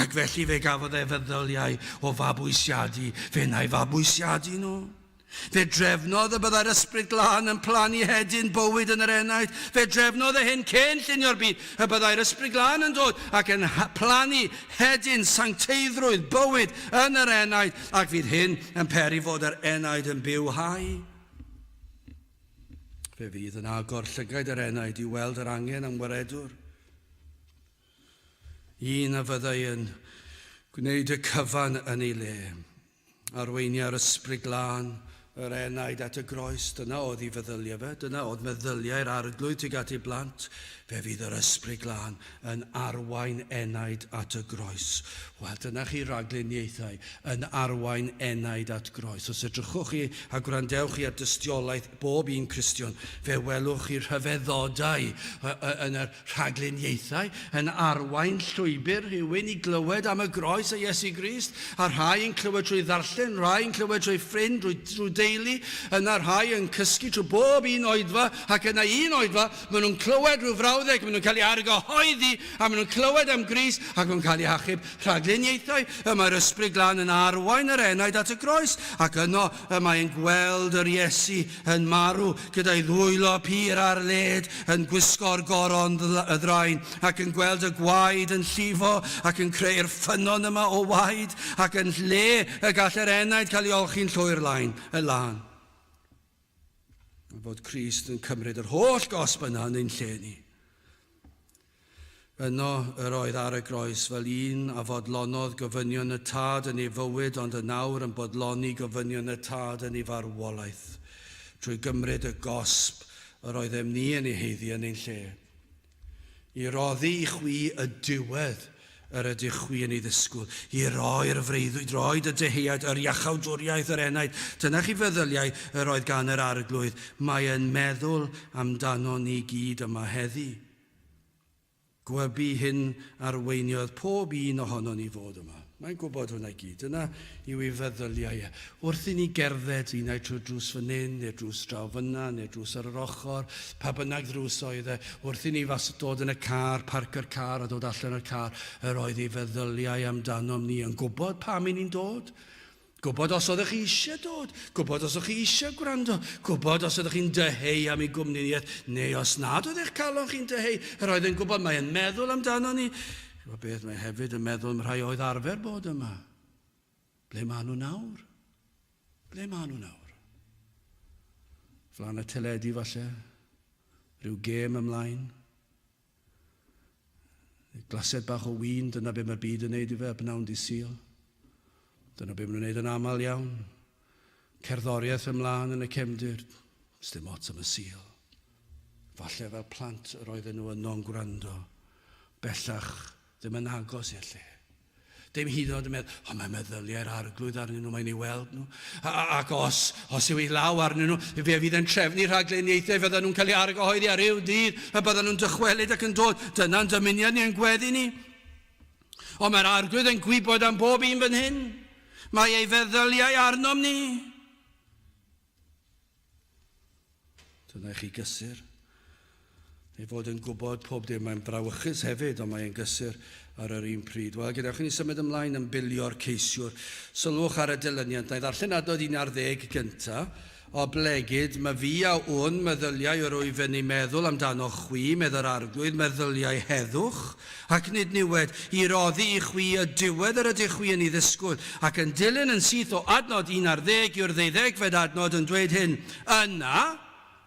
Ac felly fe gafodd e feddyliau o fabwysiadu, fe wna i fabwysiadu nhw. Fe drefnodd y byddai'r Ysbryd Glân yn plannu hedyn bywyd yn yr enaid. Fe drefnodd e hyn cyn llunio'r byd, y byddai'r Ysbryd Glân yn dod ac yn plannu hedyn sancteiddrwydd bywyd yn yr enaid, ac fydd hyn yn peri fod yr enaid yn bywhau. Fe fydd yn agor llygaid yr enaid i weld yr angen am waredwr. Un a fyddai yn gwneud y cyfan yn ei le. Arweinia'r Ysbryd Glân yr enaid at y groes. Dyna oedd ei feddyliau fe. Dyna oedd meddyliau'r Arglwydd tuag at ei blant. Fe fydd yr Ysbryd Glân yn arwain enaid at y groes. Wel, dyna chi ragluniaethau yn arwain enaid at groes. Os edrychwch chi a gwrandewch chi ar dystiolaeth bob un Cristion, fe welwch chi rhyfeddodau yn yr Rhagluniaethau yn arwain llwybr rhywun i glywed am y groes a Iesu Grist, a rhai yn clywed trwy ddarllen, rhai yn clywed trwy ffrind, drwy, drwy deulu, yna rhai yn cysgu trwy bob un oedfa, ac yna un oedfa, maen nhw'n clywed rhyw frawddeg, maen nhw'n cael eu argyhoeddi, a maen nhw'n clywed am Grist, ac maen nhw'n cael eu hachub. Rhagluniaethau, y mae'r Ysbryd Glân yn arwain yr enaid at y groes, ac yno y mae'n gweld yr Iesu yn marw gyda'i ddwylo pur ar led, yn gwisgo'r goron y ddrain, ac yn gweld y gwaed yn llifo, ac yn creu'r ffynnon yma o waed, ac yn lle y gall yr enaid cael ei olchi'n llwyr lain, y lân. Fod Crist yn cymryd yr holl gosb yna yn ein lle ni. Yno yr oedd ar y groes fel un a fodlonodd gofynion y Tad yn ei fywyd ond yn awr yn bodloni gofynion y Tad yn ei farwolaeth, trwy gymryd y gosb yr oeddem ni yn ei haeddu yn ein lle. I roddi i chwi y diwedd yr ydych chwi yn ei ddisgwyl, i roi'r freuddwyd, roed y dyheuad, yr iachawdwriaeth, yr enaid. Dyna chi feddyliau yr oedd gan yr Arglwydd. Mae yn meddwl amdano ni gyd yma heddi. Gwybu hyn arweiniodd pob un ohonon ni fod yma. Mae'n gwybod hwnna i gyd. Dyna yw ei feddyliau e. Wrth i ni gerdded, un ai trwy'r drws fan hyn, neu'r drws draw fyna, neu'r drws ar yr ochr, pa bynnag ddrws oedd e, wrth i ni fas dod yn y car, parcio'r car a dod allan o'r car, yr oedd ei feddyliau amdanom ni yn gwybod pam i ni'n dod. Gwybod os oeddech chi eisiau dod, gwybod os oeddech chi eisiau gwrando, gwybod os oeddech chi'n dyheu am ei gwmniniaeth, neu os nad oedd eich calon chi'n dyheu, yr oedd yn gwybod, mae'n meddwl amdano ni. Gwybod beth, mae hefyd yn meddwl am rhai oedd arfer bod yma. Ble maen nhw nawr? Ble maen nhw nawr? Flan y teledu falle? Rhyw gêm ymlaen? Glased bach o win, dyna be mae'r byd yn neud i fe, a bnawn di Sul. Dyna be maen nhw'n neud yn aml iawn. Cerddoriaeth ymlaen yn y cefndir, dim ots am y Sul. Falle fel plant yr oedden nhw yno'n gwrando. Bellach ddim yn agos i'r lle. Dim hyd yn oed yn meddwl, o, mae meddyliau'r arglwydd arnyn nhw, mae'n ei weld nhw. A, a, ac os, os yw ei law arnyn nhw, fe fydd yn trefnu rhagluniaethau, fyddan nhw'n cael ei argyhoeddi ar ryw dydd, a byddan nhw'n dychwelyd ac yn dod. Dyna'n dymuniad ni yn gweddi ni. Ond mae'r arglwydd yn gwybod am bob un fan hyn. Mae ei feddyliau arnom ni. Dyna i chi gysur. Ei fod yn gwybod pob dim. Mae'n brawychus hefyd, ond mae'n gysur ar yr un pryd. Wel, gadewch i ni symud ymlaen yn bilio'r ceisiwr. Sylwch ar y dilyniant. Na i ddarllen adnod 11 gyntaf. Oblegid, mae fi a wn meddyliau yr wyf yn ei meddwl amdano chwi, medd yr Arglwydd, meddyliau heddwch, ac nid niwed, i roddi i chwi y diwedd yr ydych chwi yn ei ddisgwyl. Ac yn dilyn yn syth o adnod 11 yw'r ddeuddegfed adnod yn dweud hyn, Yna,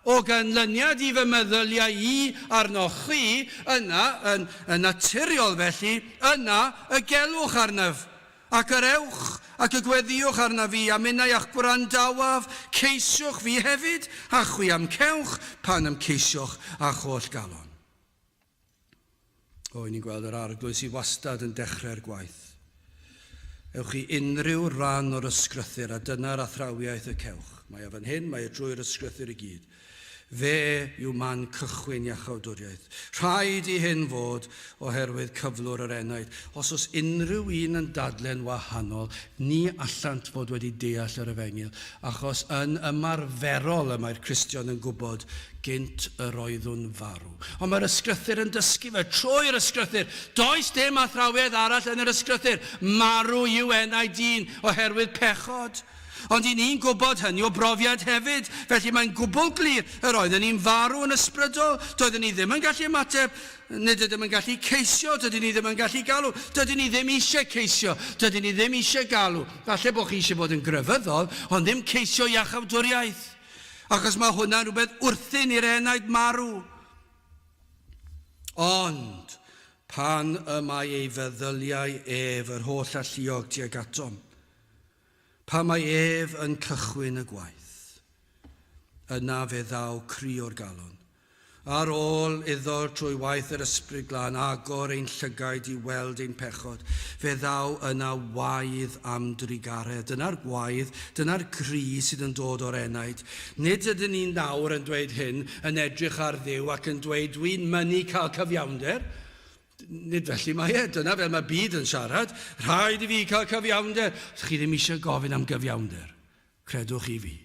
o ganlyniad i fy meddyliau i arnoch chwi, yna, yn, yn naturiol felly, yna y gelwch arnaf, ac yr ewch Ac y gweddïwch arnaf fi, a minnau a'ch gwrandawaf, ceisiwch fi hefyd, a chwi a'm cewch, pan a'm ceisioch â'ch holl galon. O, i ni'n gweld yr Arglwydd sydd wastad yn dechrau'r gwaith. Ewch i unrhyw ran o'r ysgrythur, a dyna'r athrawiaeth y cewch. Mae o fan hyn, mae o drwy'r ysgrythur i gyd. Fe yw man cychwyn iachawdwriaeth. Rhaid i hyn fod oherwydd cyflwr yr enaid. Os oes unrhyw un yn dadle'n wahanol, ni allant fod wedi deall yr Efengyl, achos yn ymarferol y mae'r Cristion yn gwybod gynt yr oeddwn farw. Ond mae'r Ysgrythur yn dysgu fe trwy'r Ysgrythur. Does dim athrawiaeth arall yn yr Ysgrythur. Marw yw enaid dyn oherwydd pechod. Ond i ni'n gwybod hynny o brofiad hefyd, felly mae'n gwbl glir yr oedden ni'n farw yn ysbrydol, doedden ni ddim yn gallu ymateb, nid ydym yn gallu ceisio, dydyn ni ddim yn gallu galw, dydyn ni ddim eisiau ceisio, dydyn ni ddim eisiau galw. Falle bod chi eisiau bod yn grefyddol, ond ddim ceisio iachawdwriaeth, achos mae hwnna'n rhywbeth wrthyn i'r enaid marw. Ond pan y mae ei feddyliau ef yr holl alluog tuag atom, Pan mae ef yn cychwyn y gwaith, yna fe ddaw cri o'r galon. Ar ôl iddo trwy waith yr Ysbryd Glân agor ein llygaid i weld ein pechod, fe ddaw yna waedd am drugaredd. Dyna'r gwaedd, dyna'r cri sydd yn dod o'r enaid. Nid ydyn ni nawr yn dweud hyn, yn edrych ar Dduw ac yn dweud, 'Dwi'n mynnu cael cyfiawnder. Nid felly mae e. Dyna fel mae byd yn siarad. Rhaid i fi cael cyfiawnder. Os chi ddim eisiau gofyn am gyfiawnder, credwch i fi.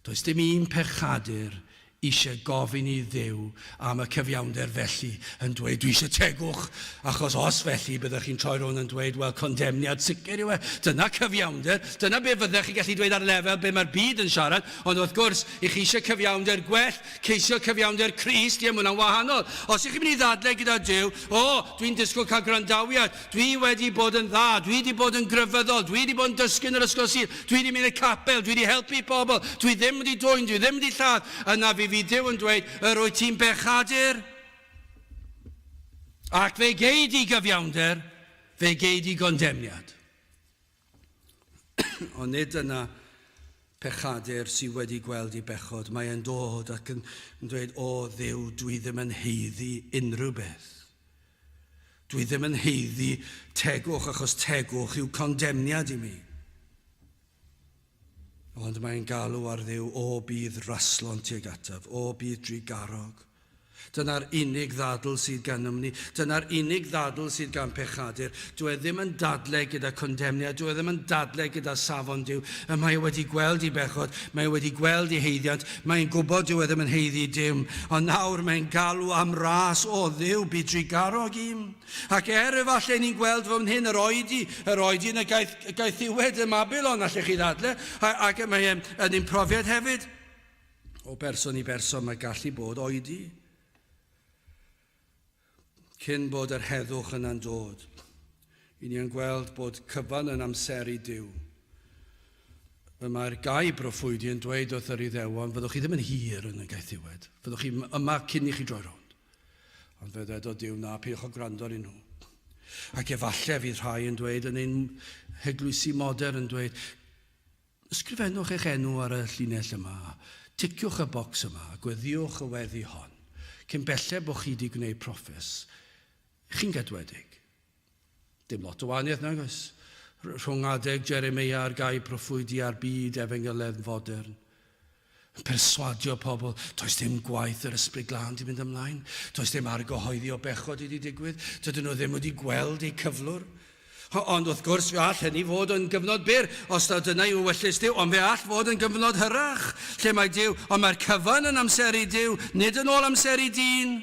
Does dim un pechadur eisiau gofyn i Dduw am y cyfiawnder felly yn dweud dwi eisiau tegwch, achos os felly byddech chi'n troi rownd yn dweud wel condemniad sicr yw e. Dyna cyfiawnder. Dyna be fyddech chi'n gallu dweud ar lefel be mae'r byd yn siarad, ond wrth gwrs, i chi eisiau cyfiawnder gwell, Ceisio cyfiawnder Crist, ie, mae hwnna'n wahanol. Os ych chi'n mynd i ddadlau gyda Duw, o, dwi'n disgwyl cael gwrandawiad, dwi wedi bod yn dda, dwi wedi bod yn grefyddol, dwi wedi bod yn dysgu yn yr ysgol Sul, dwi wedi mynd i'r capel, dwi wedi helpu pobl, dwi ddim wedi dwyn, dwi ddim wedi lladd, yna fi fydd Duw yn dweud, yr wyt ti'n bechadur, ac fe gei di gyfiawnder, fe gei di gondemniad. Ond nid dyna pechadur sydd wedi gweld ei bechod. Mae e'n dod ac yn, yn dweud, o Dduw, dwi ddim yn haeddu unrhyw beth. Dwi ddim yn haeddu tegwch, achos tegwch yw condemniad i mi. Ond mae'n galw ar Dduw, o bydd raslon tuag ataf, o bydd drugarog. Dyna'r unig ddadl sydd gennym ni. Dyna'r unig ddadl sydd gan pechadur. Dyw e ddim yn dadle gyda condemniad, dyw e ddim yn dadle gyda safon Duw. Y mae e wedi gweld ei bechod, mae e wedi gweld ei haeddiant, mae'n gwybod dyw e ddim yn haeddu dim. Ond nawr mae'n galw am ras, o Dduw, bu drugarog i'm. Ac er efallai ni'n gweld fan hyn yr oedi, yr oedi yn y gaeth, gaethiwed ym Mabilon, allech chi ddadle, ac mae e'n yn un profiad hefyd. O berson i berson mae gallu bod oedi cyn bod yr heddwch yna'n dod. I ni yn gweld bod cyfan yn amseru Duw. Y mae'r gau broffwydi yn dweud wrth yr Iddewon, fyddwch chi ddim yn hir yn y gaethiwed, fyddwch chi yma cyn i chi droi rownd. Ond fe ddedodd Duw, na, peidiwch â gwrando arnyn nhw. Ac efallai fydd rhai yn dweud yn ein heglwysi modern yn dweud, Ysgrifennwch eich enw ar y llinell yma, ticiwch y bocs yma, a gweddïwch y weddi hon. Cyn belled bod chi wedi gwneud proffes, chi'n gadwedig. Dim lot o wahaniaeth, nag oes? Rhwng adeg Jeremeia a'r gau proffwydi a'r byd efengyledd fodern. Yn perswadio pobl, does dim gwaith yr Ysbryd Glân 'di mynd ymlaen, does dim argyhoeddi o bechod wedi digwydd, dydyn nhw ddim wedi gweld eu cyflwr. Ond wrth gwrs, fe all hynny fod yn gyfnod byr, os taw dyna yw ewyllys Duw, ond fe all fod yn gyfnod hyrach, lle mae Duw, ond mae'r cyfan yn amseru Duw, nid yn ôl amseru dyn,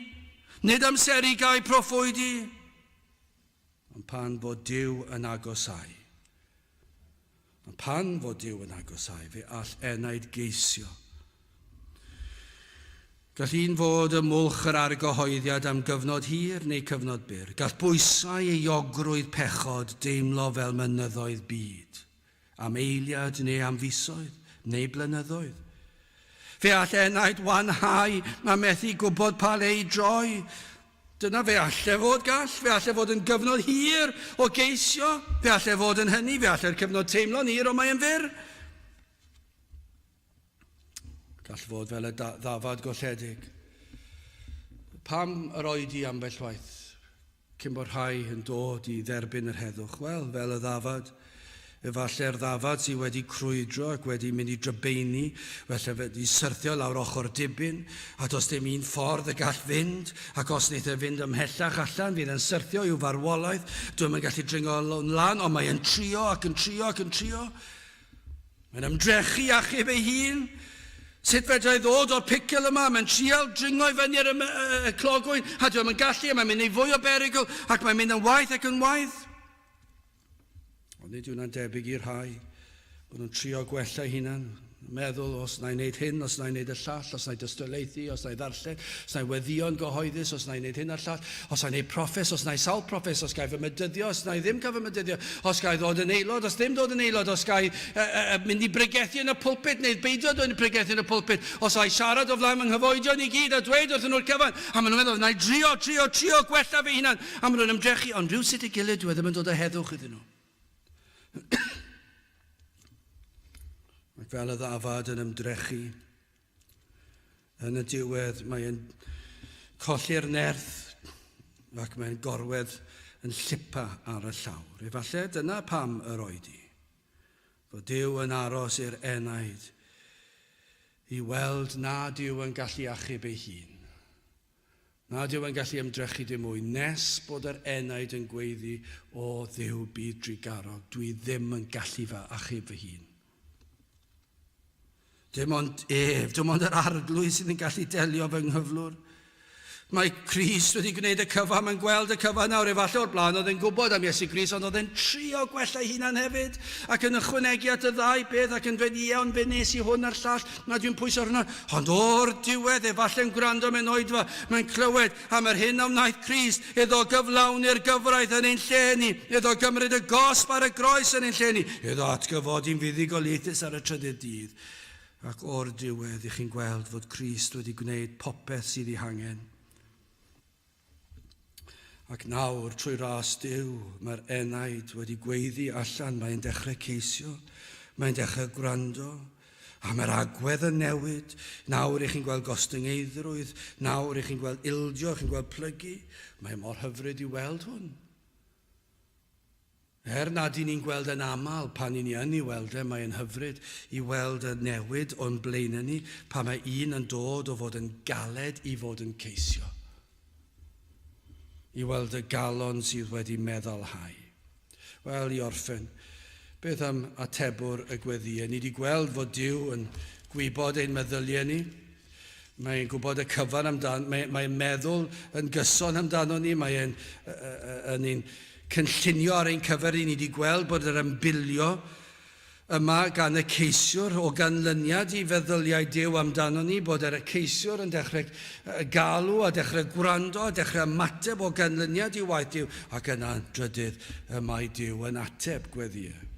nid amseru gau proffwydi. Ond pan fo Duw yn agosáu, ond pan fo Duw yn agosáu, fe all enaid geisio. Gall un fod ym mwlch yr argyhoeddiad am gyfnod hir neu cyfnod byr. Gall bwysau euogrwydd pechod deimlo fel mynyddoedd byd, am eiliad neu am fisoedd neu blynyddoedd. Fe all enaid wanhau a methu gwybod pa le i droi. Dyna fe alle fod, gall, fe alle fod yn gyfnod hir o geisio, fe alle fod yn hynny, fe alle'r cyfnod teimlo'n hir, ond mae'n fyr. Gall fod fel y ddafad golledig. Pam yr oedi ambell waith cyn bod rhai yn dod i dderbyn yr heddwch? Wel, fel y ddafad, efallai'r ddafad sydd wedi crwydro ac wedi mynd i drybeini, felly wedi syrthio lawr ochr dibyn, a does dim un ffordd y gall fynd, ac os wneith e fynd ymhellach allan, fydd e'n syrthio i'w farwolaeth. Dwi'm yn gallu dringo lan, ond mae e'n trio ac yn trio ac yn trio. Mae'n ymdrechu i achub ei hun. Sut fedra i ddod o'r picl yma? Mae'n trial dringo i fyny ar y, y, y clogwyn, a dwi'n yn gallu, a mae'n mynd i fwy o berygl, ac mae'n mynd yn waeth ac yn waeth. Ond nid yw'n debyg i'r rhai bod nhw'n trio gwella hunan, meddwl os na i wneud hyn, os na i wneud y llall, os na i dystiolaethu, os na i ddarllen, os na i weddïo'n gyhoeddus, os na i wneud hyn a'r llall, os na i wneud proffes, os na i sawl proffes, os ga i fy medyddio, os na i ddim cael fy medyddio, os ga i ddod yn aelod, os ddim dod yn aelod, os ga i uh, uh, mynd i bregethu yn y pulpit neu beidio dod i pregethu yn y pulpit, os ga i siarad o flaen fy nghyfoedion i gyd a dweud wrthyn nhw'r cyfan, a maen nhw'n meddwl, na i drio, trio, trio gwella fy hunan, a maen nhw'n ymdrechu, ond rhywsut ei gilydd, dwi e ddim yn dod â heddwch iddyn nhw. Ac fel y ddafad yn ymdrechu, Yn y diwedd, mae'n colli'r nerth ac mae'n gorwedd yn llipa ar y llawr. Efallai dyna pam yr oedi. Fod Duw yn aros i'r enaid i weld nad yw yn gallu achub ei hun. Nad yw yn gallu ymdrechu dim mwy nes bod yr enaid yn gweiddi, O Dduw bydd drugarog, dwi ddim yn gallu fy achub fy hun. Dim ond ef, dim ond yr arglwydd sydd yn gallu delio fy nghyflwr. Mae Crist wedi gwneud y cyfan, mae'n gweld y cyfan nawr. Efallai o'r blaen oedd e'n gwybod am Iesu Grist, ond oedd e'n trio gwella ei hunan hefyd, ac yn ychwanegu at y ddau beth, ac yn dweud, ie, ond fe nes i hwn a'r llall, na dwi'n pwyso ar hwnna. Ond o'r diwedd, efallai'n gwrando mewn oedfa, mae'n clywed am yr hyn a wnaeth Crist, iddo gyflawni'r gyfraith yn ein lle ni, iddo gymryd y gosb ar y groes yn ein lle ni, iddo atgyfodi'n fuddugoliaethus ar y trydydd dydd. Ac o'r diwedd, i chi'n gweld fod Crist wedi gwneud popeth sydd ei hangen. Ac nawr, trwy ras Duw, mae'r enaid wedi gweiddi allan, mae'n dechrau ceisio, mae'n dechrau gwrando, a mae'r agwedd yn newid. Nawr i chi'n gweld gostyngeiddrwydd, nawr i chi'n gweld ildio, chi'n gweld plygu. Mae mor hyfryd i weld hwn. Er nad y'n ni'n gweld e'n aml, pan y'n ni yn ei weld e, mae'n hyfryd i weld y newid o'n blaenau ni pan mae un yn dod o fod yn galed i fod yn ceisio. I weld y galon sydd wedi meddalhau. Wel, i orffen, beth am atebwr y gweddïau? Ni wedi gweld fod Duw yn gwybod ein meddyliau ni. Mae'n gwybod y cyfan amdan, mae'n mae meddwl yn gyson amdano ni, mae'n yn ein cynllunio ar ein cyfer ni. Ni wedi gweld bod yr ymbilio yma gan y ceisiwr o ganlyniad i feddyliau Duw amdano ni, bod yr ceisiwr yn dechrau galw a dechrau gwrando a dechrau ymateb o ganlyniad i waith Duw, ac yna drydydd y mae Duw yn ateb gweddïau.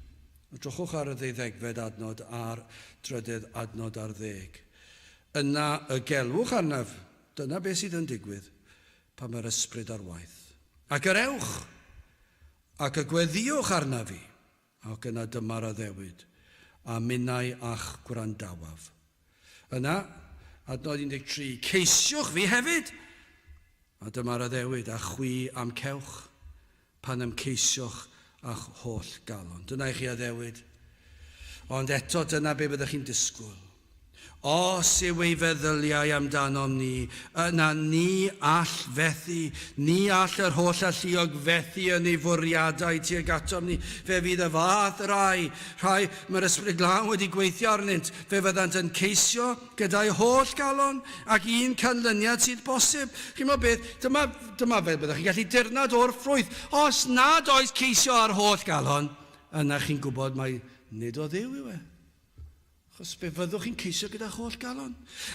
Edrychwch ar y ddeuddegfed adnod a'r drydydd adnod ar ddeg. Yna y gelwch arnaf, dyna beth sydd yn digwydd pan mae'r ysbryd ar waith. Ac yr ewch, ac y gweddïwch arnaf fi, ac yna dyma'r addewid, a minnau a'ch gwrandawaf. Yna, adnod 13, ceisiwch fi hefyd, a dyma'r addewid, a chwi a'm cewch, pan ym ceisiwch â'ch holl galon. Dyna i chi addewid. Ond eto dyna be byddech chi'n disgwyl. Os yw ei feddyliau amdanom ni, yna ni all fethu, ni all yr holl alluog fethu yn ei fwriadau tuag atom ni. Fe fydd y fath rai, rhai mae'r Ysbryd Glân wedi gweithio arnynt, fe fyddant yn ceisio gyda'i holl galon, ac un canlyniad sydd bosib. Chi'n meddwl beth, dyma Dyma fel byddwch chi'n gallu dirnad o'r ffrwyth. Os nad oes ceisio ar holl galon, yna chi'n gwybod mai nid o Dduw yw e. Achos fe fyddwch chi'n ceisio gyda'ch holl galon.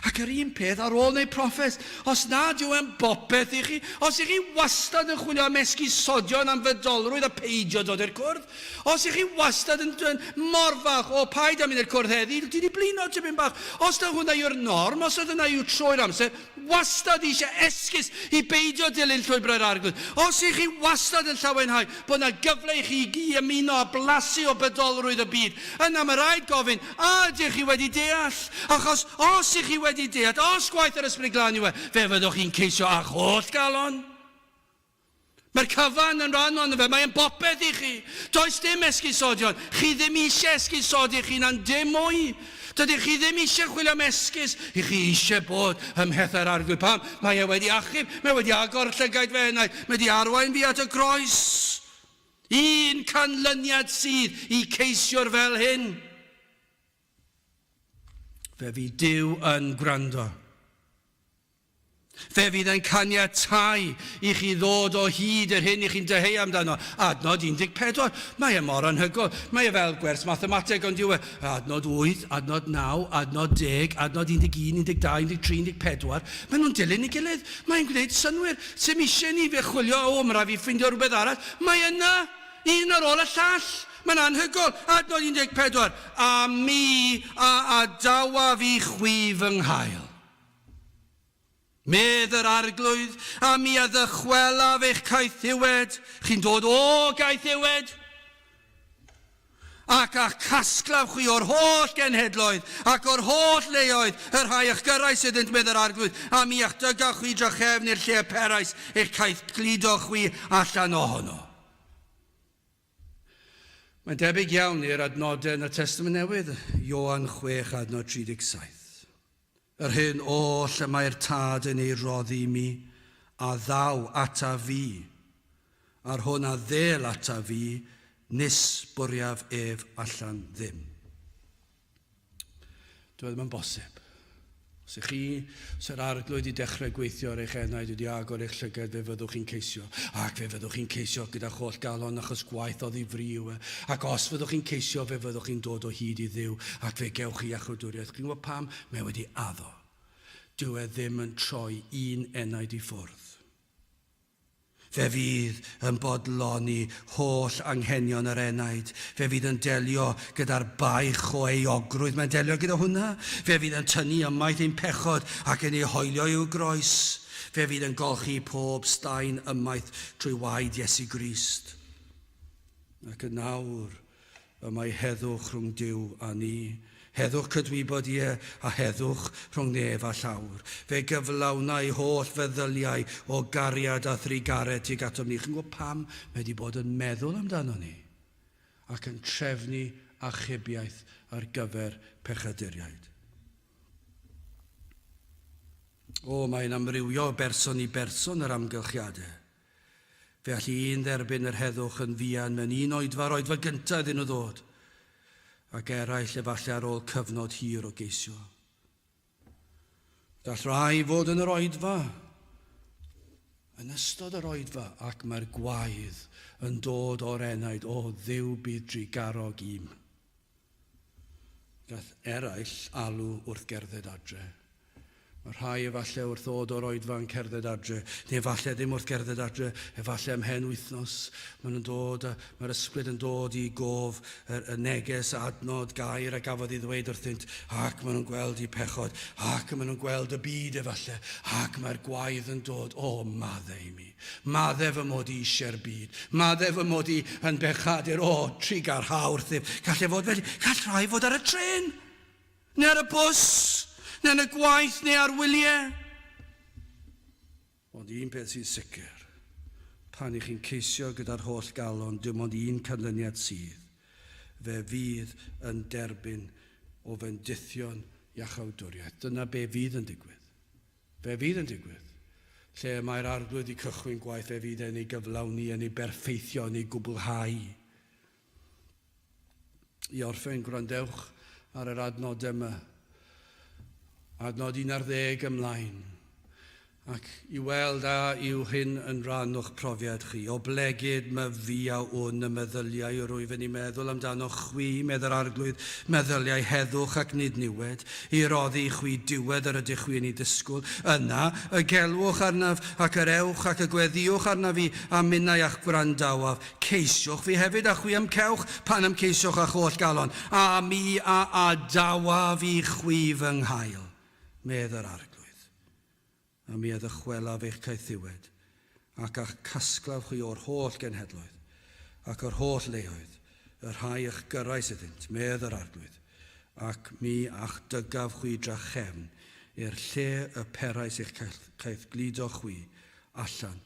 Ac yr un peth ar ôl wneud proffes. Os nad yw e'n bopeth i chi, os ych chi wastad yn chwilio am esgusodion am fydolrwydd a peidio dod i'r cwrdd, os ych chi wastad yn, yn mor falch, o paid â mynd i'r cwrdd heddi, ti 'di blino tipyn bach. Os na hwnna yw'r norm, os na dyna yw trwy'r amser, wastad eisiau esgus i beidio dilyn llwybrau'r Arglwydd, os ych chi wastad yn llawenhau bod 'na gyfle i chi i ymuno a blasu o bydolrwydd y byd, yna mae rhaid gofyn, a ydych chi wedi deall? Achos os ych chi wedi deall, os gwaith yr Ysbryd Glân yw e, fe fyddwch chi'n ceisio â'ch holl galon. Mae'r cyfan yn rhan ohono fe, mae'n bopeth i chi. Does dim esgusodion. Chi ddim eisiau esgusodi eich hunan, dim mwy. Dydych chi ddim eisiau chwilio am esgus. I chi eisiau bod ym mhethau'r Arglwydd. Pam? Mae e wedi achub, mae wedi agor llygaid fy enaid, mae wedi arwain fi at y groes. Un canlyniad sydd i ceisiwr fel hyn. Fe fydd Duw yn gwrando. Fe fydd yn caniatáu i chi ddod o hyd i'r hyn i chi'n dyheu amdano. Adnod 14. Mae e mor anhygoel. Mae e fel gwers mathemateg, ond yw e? Adnod 8, adnod 9, adnod 10, adnod 11, 12, 13, 14. Maen nhw'n dilyn ei gilydd. Mae'n gwneud synnwyr. Sim eisiau ni fe chwilio, o, mae rhaid fi ffindio rhywbeth arall. Mae yna, un ar ôl y llall. Mae'n anhygoel. Adnod 14. A mi a adawaf i chwi fy nghael. Medd yr Arglwydd, a mi a ddychwelaf eich caethiwed, chi'n dod o gaethiwed, ac a'ch casglaf chwi o'r holl genhedloedd, ac o'r holl leoedd, y rhai a'ch gyrrais iddynt, medd yr Arglwydd, a mi a'ch dygaf chwi drachefn i'r lle y perais eich caethgludo chwi allan ohono. Mae'n debyg iawn i'r adnodau yn y Testament Newydd, Ioan 6 adnod 37. Yr hyn oll y mae'r Tad yn ei roddi i mi, a ddaw ata fi, a'r hwn a ddêl ata fi, nis bwriaf ef allan ddim. Dyw e ddim yn bosib. Os ych chi, os yr arglwydd i dechrau gweithio ar eich enaid wedi agor eich llygad, fe fyddwch chi'n ceisio. Ac fe fyddwch chi'n ceisio gyda'ch holl galon achos gwaith oddi fri yw e. Ac os fyddwch chi'n ceisio, fe fyddwch chi'n dod o hyd i Dduw ac fe gewch chi iachawdwriaeth. Chi'n gwybod pam? Mae wedi addo. Dyw e ddim yn troi un enaid i ffwrdd. Fe fydd yn bodloni holl anghenion yr enaid. Fe fydd yn delio gyda'r baich o euogrwydd. Mae'n delio gyda hwnna. Fe fydd yn tynnu ymaith ein pechod ac yn ei hoelio i'w groes. Fe fydd yn golchi pob staen ymaith trwy waed Iesu Grist. Ac yn awr, Y mae heddwch rhwng Duw a ni, heddwch cydwybod, ie, a heddwch rhwng nef a llawr. Fe gyflawna ei holl feddyliau o gariad a thrugaredd tuag atom ni. Chi'n gwybod pam mae wedi bod yn meddwl amdano ni ac yn trefnu achubiaeth ar gyfer pechaduriaid? O, mae'n amrywio o berson i berson yr amgylchiadau. Fe all un dderbyn yr heddwch yn fuan mewn un oedfa, yr oedfa gyntaf iddyn nhw ddod, ac eraill efallai ar ôl cyfnod hir o geisio. Gall rhai fod yn yr oedfa, yn ystod yr oedfa, ac mae'r gwaedd yn dod o'r enaid, o Dduw bydd drugarog i'm. Gall eraill alw wrth gerdded adre. Mae rhai efallai wrth ddod o'r oedfa yn cerdded adre, neu efallai ddim wrth gerdded adre, efallai ymhen wythnos. Maen nhw'n dod, a mae'r ysbryd yn dod i gof y, y neges, y adnod, gair a gafodd ei ddweud wrthynt, ac maen nhw'n gweld eu pechod, ac maen nhw'n gweld y byd efallai, ac mae'r gwaedd yn dod, o, maddau i mi. Madde fy mod i eisiau'r byd. Madde fy mod i yn bechadur. O, trugarha wrthyf. Gall e fod felly. Gall rhai fod ar y trên. Neu ar y bws, neu yn y gwaith, neu ar wyliau. Ond un peth sy'n sicr, pan i chi'n ceisio gyda'r holl galon, dim ond un canlyniad sydd, fe fydd yn derbyn o fendithion iachawdwriaeth. Dyna be fydd yn digwydd. Fe fydd yn digwydd. Lle y mae'r Arglwydd i cychwyn gwaith, fe fydd e'n ei gyflawni, yn ei berffeithio, yn ei gwblhau. I orffen, gwrandewch ar yr adnodau yma. Adnod 11 ymlaen. Ac i weld a yw hyn yn rhan o'ch profiad chi, oblegid my fi a wn y meddyliau yr wyf yn eu meddwl amdanoch chwi, medd yr Arglwydd, meddyliau heddwch ac nid niwed, i roddi i chwi diwedd yr ydych chwi yn ei ddisgwyl. Yna y gelwch arnaf, ac yr ewch, ac y gweddïwch arnaf fi, a minnau a'ch gwrandawaf. Ceisiwch fi hefyd, a chwi a'm cewch, pan a'm ceisiwch â'ch holl galon, a mi a adawaf i chwi fy nghael, medd yr Arglwydd. A mi a ddychwelaf eich caethiwed, ac a'ch casglaf chwi o'r holl genhedloedd, ac o'r holl leoedd, y rhai y'ch gyrrais iddynt, medd yr Arglwydd, ac mi a'ch dygaf chwi drachefn i'r lle y perais eich caethgludo chwi allan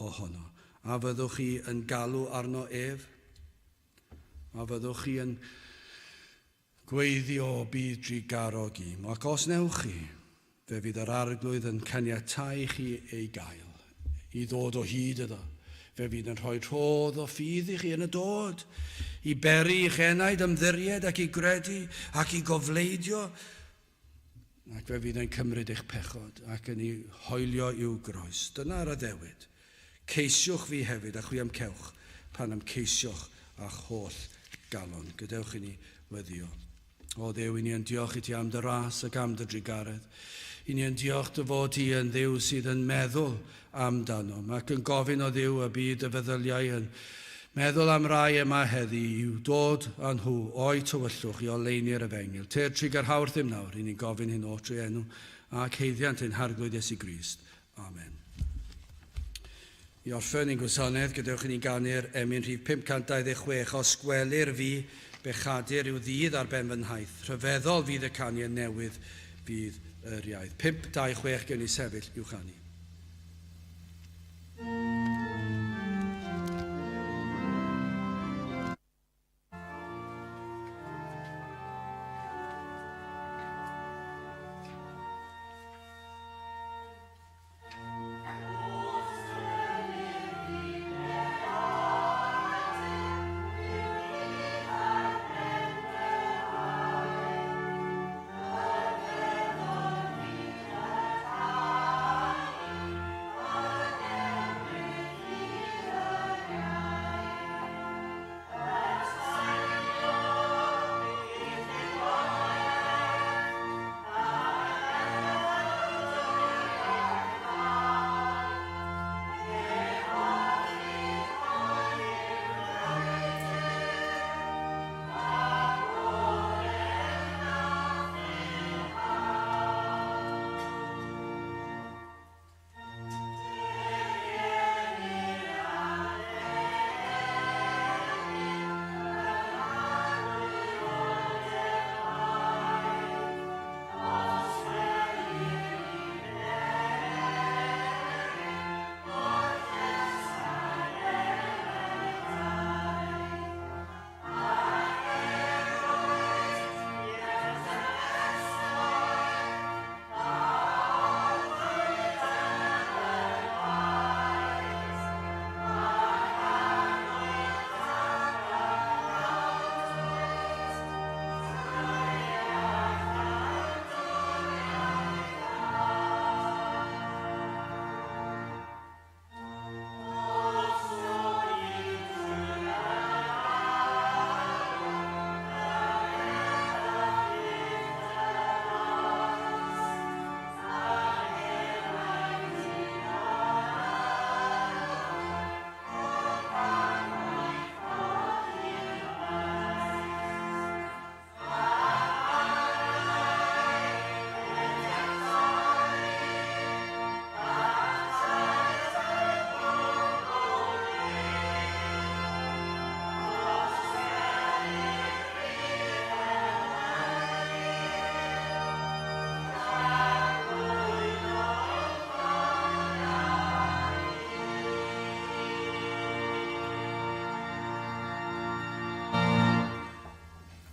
ohono. A fyddwch chi yn galw arno ef? A fyddwch chi yn Gweiddi o bydd drugarog im, ac os wnewch chi, fe fydd yr Arglwydd yn caniatáu i chi ei gael, i ddod o hyd iddo. Fe fydd yn rhoi rhodd o ffydd i chi yn y dod, i beri i'ch enaid ymddiried ac i gredu ac i gofleidio, ac fe fydd yn cymryd eich pechod ac yn ei hoelio i'w groes. Dyna'r addewid. Ceisiwch fi hefyd, a chwi a'm cewch, pan a'm ceisioch â'ch holl galon. Gadewch i ni weddïo. O Dduw, i ni yn diolch i ti am dy ras ac am dy drugaredd. I ni yn diolch dy fod ti yn Dduw sydd yn meddwl amdanom ac yn gofyn o Dduw y bydd dy feddyliau yn meddwl am rai yma heddi i'w dod â nhw o'u tywyllwch i oleuni'r efengyl. Tyr trugarha wrthym nawr, i ni'n gofyn hyn oll trwy enw ac haeddiant ein Harglwydd Iesu Grist. Amen. I orffen ein gwasanaeth, gadewch i ni ganu'r emyn rhif 526, Os gwelir fi, bechadur yw ddydd ar ben fy nhaith, rhyfeddol fydd y canu yn newydd fydd yr iaith. 526, gewn ni sefyll i'w chanu.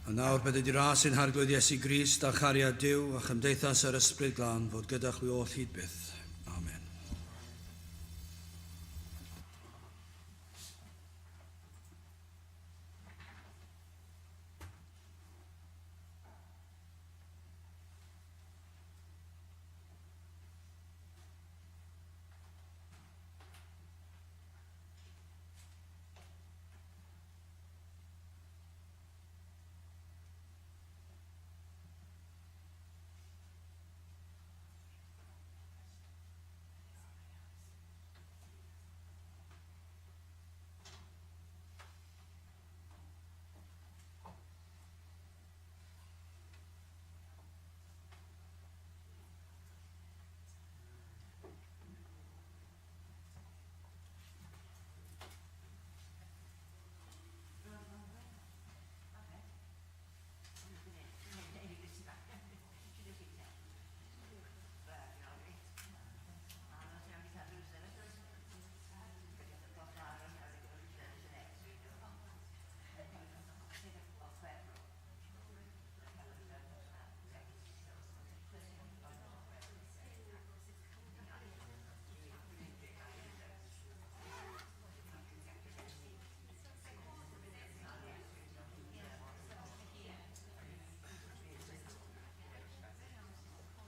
A nawr bydded i ras ein Harglwydd Iesu Grist a chariad Duw a chymdeithas yr Ysbryd Glân fod gyda chwi oll hyd byth.